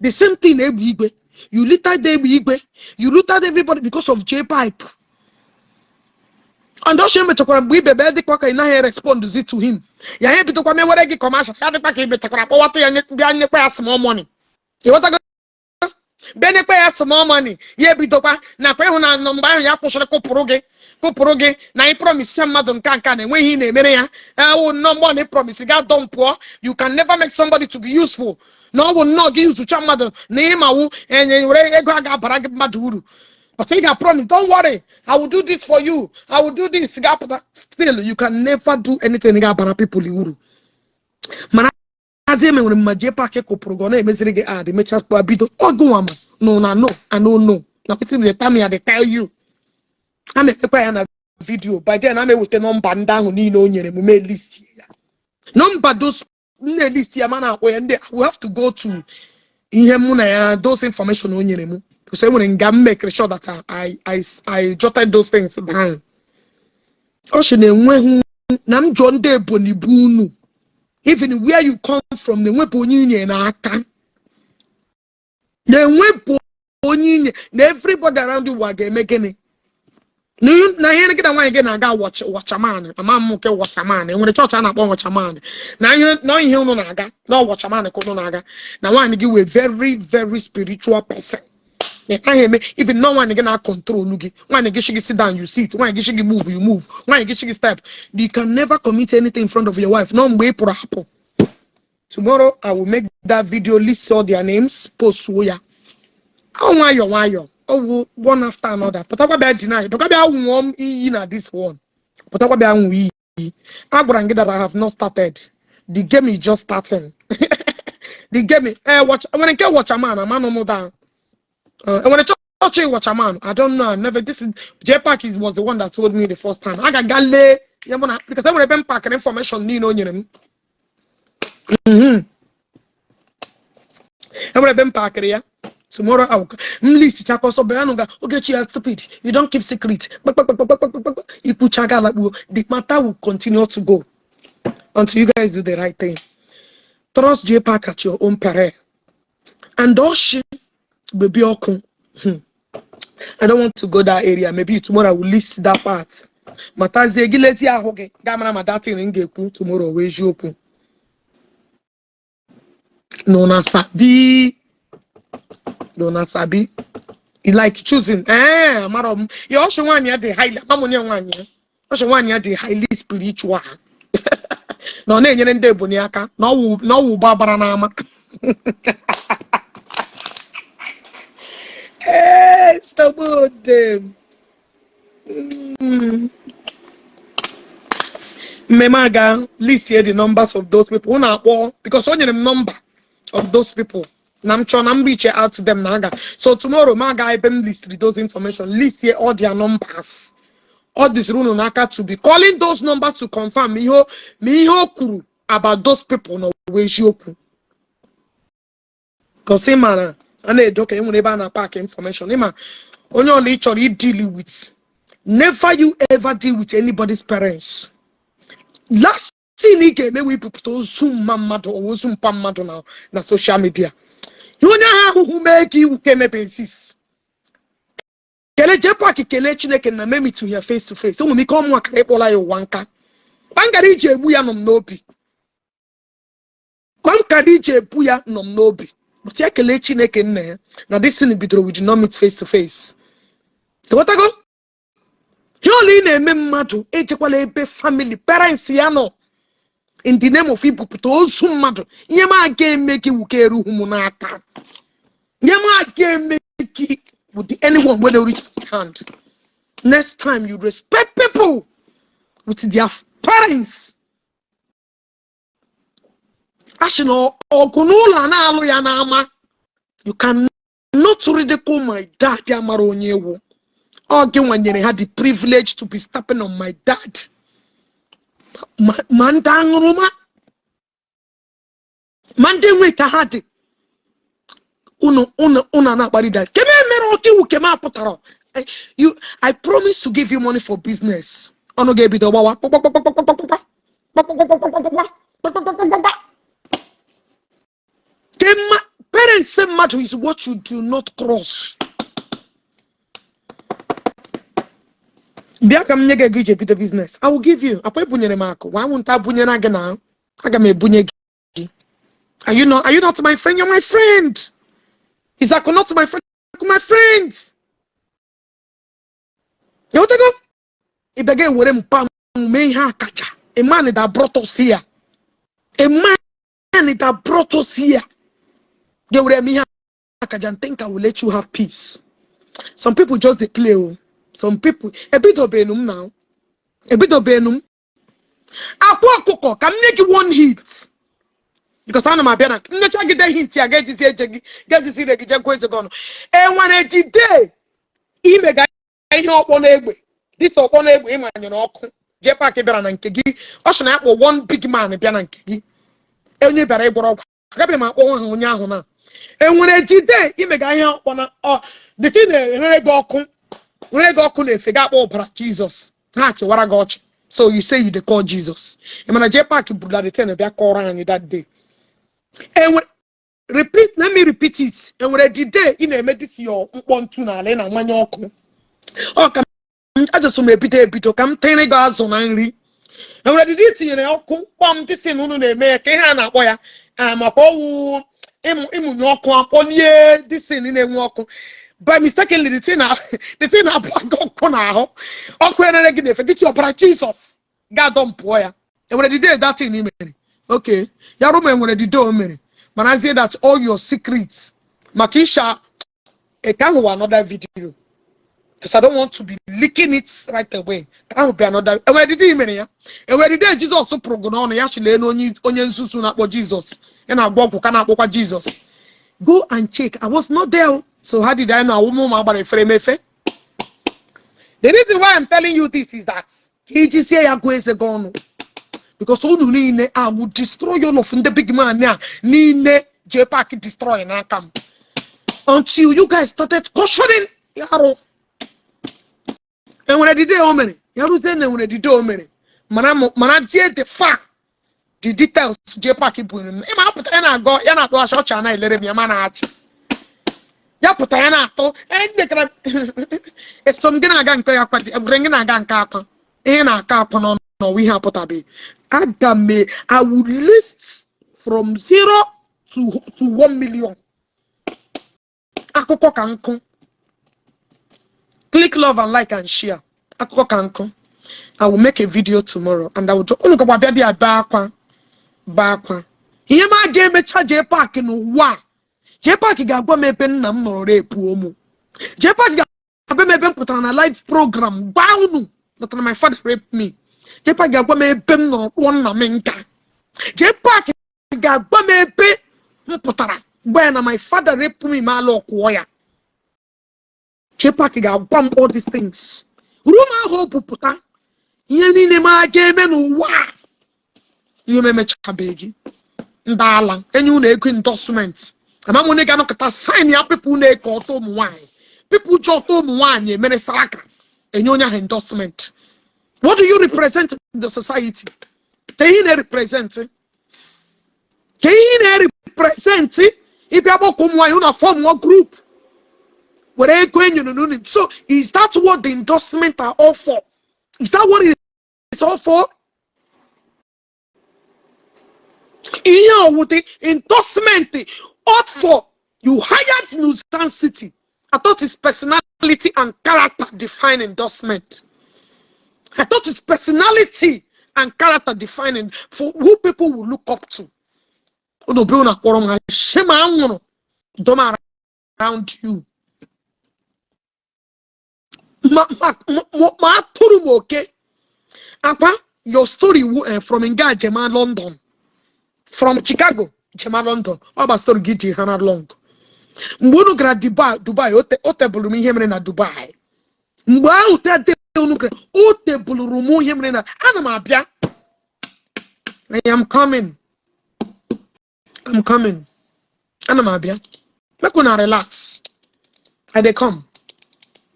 A: the same thing. Egbe igwe, you littered egbe igwe, you littered everybody because of J pipe, and ọ sị emechakwara mgbe ibe bee dịkwa ka ị naghị respond to him ya, ya ebidokwa mewere gị commercial ya, dịkwa ka imechakwara kpọwata ya bịa nyekwa ya small money. Ịghọtago? Bịa nyekwa ya small money, ya ebidokwa nakwa ịhụ na mgbe ahụ ya kwụsịrị kụpụrụ gị na ị promise cha mmadụ nka nka na enweghị ihe ị na-emere ya. Ewu nnọọ, mgbe ọ na promise ga dumpụọ. You can never make somebody to be useful na ọ bụ nnọọ gị zụcha mmadụ na ịmawu enye were ego a ga-abara gị mmadụ uru. But ị ga-promise, "Don't worry, I will do this for you, I will do this," ga-apụta, still you can never do anything ga-abara people uru. Mana hazie emenwere mma jee paakị kụpụrụ gị, ọ na-emeziri gị ad, mechaa kpụa bido ọgụ nwa ma no na no I no know na wetin dey tell me. I dey tell you, a na-emekwa ya na video. By then a na-eweta nọmba ndị ahụ niile o nyere m, mee list ya, nọmba those nne list ya, ma na-akpọ ya ndị. We have to go to ihe mụ na ya, those information o nyere m, because enwere nga m make sure that I jotted those things down. Ọ sị na enweghị na m jụọ ndị Ebonyi bụ unu, even where you come from, na-enwepụ onye inye n'aka, na-enwepụ onye inye na everybody around you wa ga-eme gịnị na ihe gị na nwaanyị gị na-aga watchman. Ama m nke watchman, enwere chọọchị a na-akpọ watchman na ihe na ihe unu na-aga na watchman ka unu na-aga na nwaanyị gị wee very very spiritual person na ị naghị eme. Even nọ nwaanyị gị na-acontrol gị. Nwaanyị gị shi gị sit down, you sit. Nwaanyị gị shi gị move, you move. Nwaanyị gị shi gị step. You can never commit anything in front of your wife. Nọ mgbe ị pụrụ apụ. Tomorrow I will make that video, list all their names, post ya. Ọ nwayọ nwayọ, ọ one after another. Pụtakwa bịa deny, pụtakwa bịa nwụọ m iyi na this one, pụtakwa bịa nwụọ iyi. Agwara m gị that I have not started. The game is just starting. The game, watch nwere nke watchman amanụ m da enwere chọọchị watchman. I don't know. I never. This is J Park is was the one that told me the first time. A ga-aga lee ya bụ na because enwere ebe m pakịrị information niile o nyere m. Enwere ebe m pakịrị ya. So Tomorrow I will m list chakwa ọsọ bịa ga Ogechi, you stupid, you don't keep secret. Kpakpakpakpakpakpakpa ikwucha ga alakpuo. The matter will continue to go until you guys do the right thing. Trust J Park at your own peril. And Oshi baby ọkụ. I don't want to go that area. Maybe tomorrow I will list that part. Matazie gị leti ahụ gị gaa mara ma that thing m ga-ekwu tomorrow wee eziokwu. No na sabi. No na sabi. You like choosing. Eh, amara m. Ya ọsị nwaanyị ya dị highly, ama m onye nwaanyị ya. Ọsị nwaanyị ya dị highly spiritual. Na ọ na-enyere ndị Ebonyi aka na ọwụ ụba gbara n'ama. Eh, stop them. Mmemme aga list here the numbers of those people. Unu akpọ because o nyere m number of those people. Na m chọọ na m reach out to them na aga. So tomorrow m aga ebe m list those information, list here all their numbers. Ọ dịziri unu n'aka to be calling those numbers to confirm ihe ma ihe o kwuru about those people na ọwụ eziokwu. Because ị ma na a na-edo ka e nwere ebe a na-pack information. Ịma onye ọla ị chọrọ i-deal with. Never you ever deal with anybody's parents. Last thing ị ga-eme wee bupụta ozu mma mmadụ or ozu mpa mmadụ na social media. Ihe onye ahụ ahụhụ mee ka iwu ka emebe exist. Kelee J Park, kelee Chineke na memitu ya face to face. Enwere m ike ọmụ akara ịkpọla ya ụwa nka. Kpangara iji egbu ya nọ m n'obi. Kpamkara iji ebu ya nọ m n'obi. But ya kelee Chineke nna ya na this thing bidoro, we did not meet face to face. Ịghọtago? Ihe ọla ị na-eme mmadụ, ejekwala ebe family parents ya nọ in the name of ibupụta ozu mmadụ. Ihe m aga eme gị wuke erughị m n'aka. Ihe m aga eme gị with the anyone wey dey reach hand. Next time, you respect people with their parents. Asị na ọgụ n'ụlọ a na-alụ ya n'ama. You cannot ridicule my dad. Ya mara onye ewu ọ gị nwanyere ha the privilege to be stepping on my dad. Ma ndị aṅụrụma, ma ndị nwe ka ha dị unu unu unu na-akparị dad keme mere ọka iwu keme apụtara. You, I promise to give you money for business, ọnụ ga-ebido gbawa kpakpakpakpakpakpakpa kpakpakpakpakpakpakpa kpakpakpakpakpakpa. Kema parents say mmadụ is what you do not cross. Bịa ka m nye gị ego iji ebido business. I will give you. Akwa ebunyere m akụ nwa anwụnta bunyere gị na aga m ebunye gị. Are you not my friend? You're my friend. Is Akụ not my friend? Akụ my friend. Ịghọtago? Ị bịa ga-ewere mpa m mee ihe akaja. A man that brought us here, a man that brought us here, ga-ewere m ihe akaja and think I will let you have peace. Some people just dey play o. Some people ebidobenu m now, ebidobenu m. Akwa ọkụkọ ka m nye gị one hit because ana m abịa na nnechagide hint ya ga-ejizi eje gị ga-ejizi ire gị je gụọ eze gị ọnụ. Enwere jide imega ihe ọkpọ n'egbe dịsa ọkpọ n'egbe ịmanyere ọkụ. Jee Park bịara na nke gị, ọ sị na ya kpọ one big man bịa na nke gị, onye bịara ịgwọrọ ọgwụ. Agabeghị m akpọ ha onye ahụ na enwere jide imega ihe ọkpọ na ọ dịtị na-erere gị ọkụ, rere gị ọkụ na-efe gị akpọ ọbara Jizọs ha chịwara gị ọchị. So you say you dey call Jesus. Ị mana Jee Park burula the thing bịa kọrọ anyị that day. Enwere, repeat, let me repeat it, enwere the day ị na-eme this your mkpọ ntu n'ala ị na-amanye ọkụ. Ọ ka m ajọsọ m ebido ebido ka m tere gị azụ na nri. Enwere dịdị itinyere ọkụ kpọm dịsị na unu na-eme ya ka ihe a na-akpọ ya maka ọwụ ịmụnye ọkụ akpọlie dịsị na-enwe ọkụ. By mistakenly the thing na-abụ gị ọkụ n'ahụ, ọkụ erere gị na-efe gị chi ọbara Jizọs ga-adọ m pụọ ya. Enwere dide that thing i mere. Okay, ya rụ ma enwere dide o mere marazie that all your secrets maka isha eke ahụ wa another video because I don't want to be leaking it right away. Ka ahụ bịa another. Enwere dide i mere ya. Enwere dide Jizọs pụrụ gị n'ọnụ ya chilee na onye nzuzu na-akpọ Jizọs ị na-agwọ ọgwụ ka na-akpọkwa Jizọs. Go and check. I was not there, so how did I know? Awụmụ ma agbara efere emefe. The reason why I'm telling you this is that ka iji sie ya gụọ eze gị ọnụ because unu niile, I will destroy all of ndị big man a niile J Park destroy n'aka m. Until you guys started cautioning arụ. Enwere dide o mere ya rụzie na enwere dide o mere mana mana die the fact, the details J Park buru m. Ịma apụta ya na-agọ ya na-atụ achị ọchị, a na-elere m ya ma na-achị ya pụta ya na-atụ ejekara eso m gị na-aga nke ya kwa gwere gị na-aga nke akwa ihe na-akọ akwa n'ọnụ n'ọwa ihe apụtabeghị. Aga m I will list from 0 to 1 million akụkọ ka nkụ. Click love and like and share. Akụkọ ka nkụ. I will make a video tomorrow and I will unu gakwa bịa dị bee akwa bee akwa ihe m a ga-emecha. J Park n'ụwa a, J Park ga-agwa m ebe nna m nọrọ repuo mụ. J Park ga-agwa m ebe m pụtara na live program gwa unu that my father raped me. J Park ga-agwa m ebe m nọrọ kpụọ nna m nka. J Park ga-agwa m ebe m pụtara gwa ya na my father raped me ma ala ọkụọ ya. J Park ga-agwa m all these things ruo m ahụ o bupụta ihe niile m a ga-eme n'ụwa a. Ihe m emechabeghị ndị ala enye unu ego endorsement ama m onye ga-anọkọta sign ya. People na-eke ọtọ ụmụ nwanyị, people ji ọtọ ụmụ nwanyị emere saraka, enye onye ahụ endorsement. What do you represent in the society? Ka ihe na-represent, ka ihe na-represent? Ịbịa gbakọ ụmụ nwanyị unu form one group were ego enyere n'unu. So is that what the endorsement are all for? Is that what it is all for? Ihe ọwụdị endorsement ought for? You hired Newsan City. I thought his personality and character define endorsement. I thought his personality and character defining for who people will look up to. Unu bụ unu akpọrọ m ha shema anwụrụ dom around you. Ma ma ma ma atụrụ m oke akwa. Your story wu from nga jema London, from Chicago jema London. Ọ gba story gị ji ha na long. Mgbe unu gara Dubai, Dubai o tebụlụ m ihe mere na Dubai. Mgbe ahụ tete unu gara, o tebụlụrụ m ihe mere na ana m abịa. I am coming, I'm coming, ana m abịa. Make una relax, I dey come.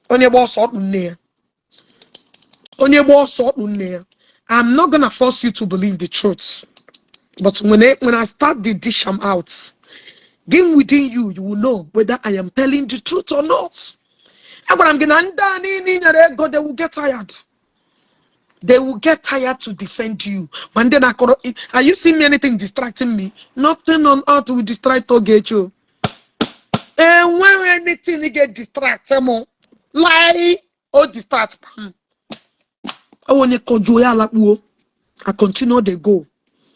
A: Onye gba ọsọ ọkpụ nne ya, onye gba ọsọ ọkpụ nne ya. I'm not gonna force you to believe the truth, but when I start the dish am out game within you, you will know whether I am telling the truth or not. Agwara m gị na ndị a niile i nyere ego, they will get tired. They will get tired to defend you. Ma ndị na-akọrọ, are you seeing me, anything distracting me? Nothing on earth will distract Ogechi. Enweghị anything get distract m lie o distract m. Ọ onye kọjuo ya alakpuo. I continue dey go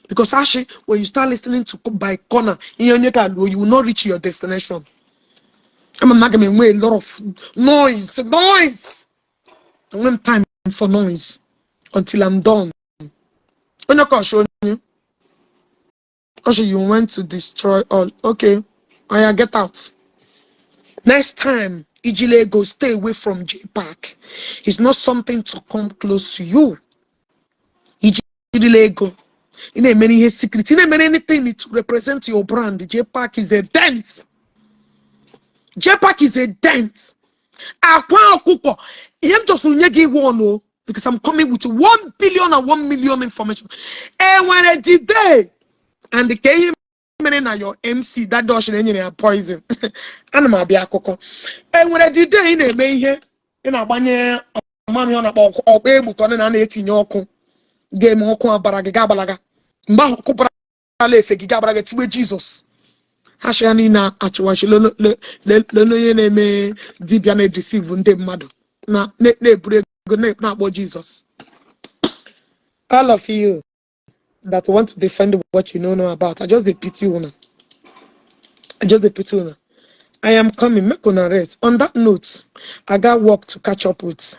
A: because actually, when you start listening to by corner ihe onye ka luo, you will not reach your destination. Ama m na aga m enwe a lot of noise, noise. Enwe m time for noise until I'm done. Onye kọshi, onye kọshi, you went to destroy all. Okay, oya, get out. Next time ijile ego, stay away from J Park. It's not something to come close to you. Ijirila ego ị na-emere ihe secret, ị na-emere anything to represent your brand, J Park is a dent. J Park is a dent. Akwa ọkụkọ ihe m chọsịrị nye gị one o, because I'm coming with 1 billion and 1 million information. Enwere the day and ka ihe mere na your MC that dosh na enyere ya poison. Ana m abịa akụkọ. Enwere the day ị na-eme ihe ị na-agbanye ọmami ọ na-akpọ ọkpa egbu ka ọ na na-etinye ọkụ ga-eme ọkụ abara gị ga-agbalaga. Mgbe ahụ ọkụ bara efe gị ga-agbara gị tigbe Jizọs ha ya niile achịwachi lele onye na-eme dibịa na-edeceive ndị mmadụ na-eburu ego na-akpọ Jizọs. All of you that want to defend what you don't know about, I just dey pity una. I just dey pity una. I am coming. Make una rest. On that note, I got work to catch up with.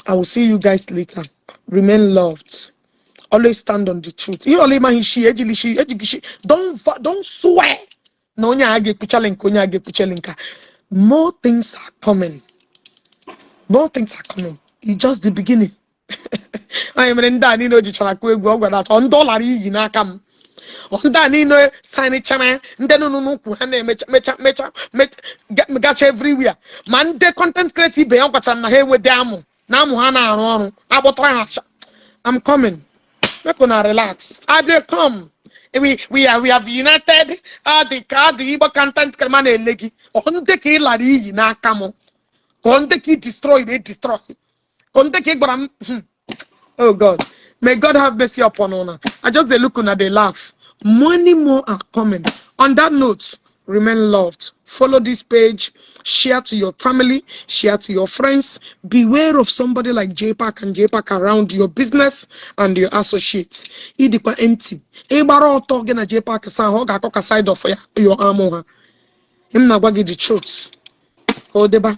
A: I will see you guys later. Remain loved. Always stand on the truth. Ihe ọla ịmaghị shi ejili shi ejighị shi. Don't swear na onye a ga-ekwuchali nke onye a ga-ekwuchali nke a. More things are coming. More things are coming. It's just the beginning. Anyị mere ndị a niile o jichara akụ egwu ọ gwara achọ ndị ọ lara iyi n'aka m. Ọ ndị a niile sanichara ndị nọ n'ukwu ha na-emecha mecha mecha gacha everywhere, ma ndị content creator ibe ya gwachara m na ha enwede amụ na amụ ha na-arụ ọrụ akpọtara ha. I'm coming. Make una relax. I dey come. We have united all the Igbo content creator na-ele gị. Ọ ndị ka ị lara iyi n'aka m, ka ọ ndị ka ị destroy na destroy, ka ọ ndị ka ị gwara m. Oh God, may God have mercy upon una. I just dey look una, dey laugh. Many more are coming. On that note, remain loved. Follow this page, share to your family, share to your friends. Beware of somebody like JPAC and JPAC around your business and your associates. Ịdịkwa empty. Ịgbara ọtọ gị na JPAC sa ahụ, ọ ga-akọ ka side of ya your amụ ha. M na-agwa gị the truth. Ka ọ dịba.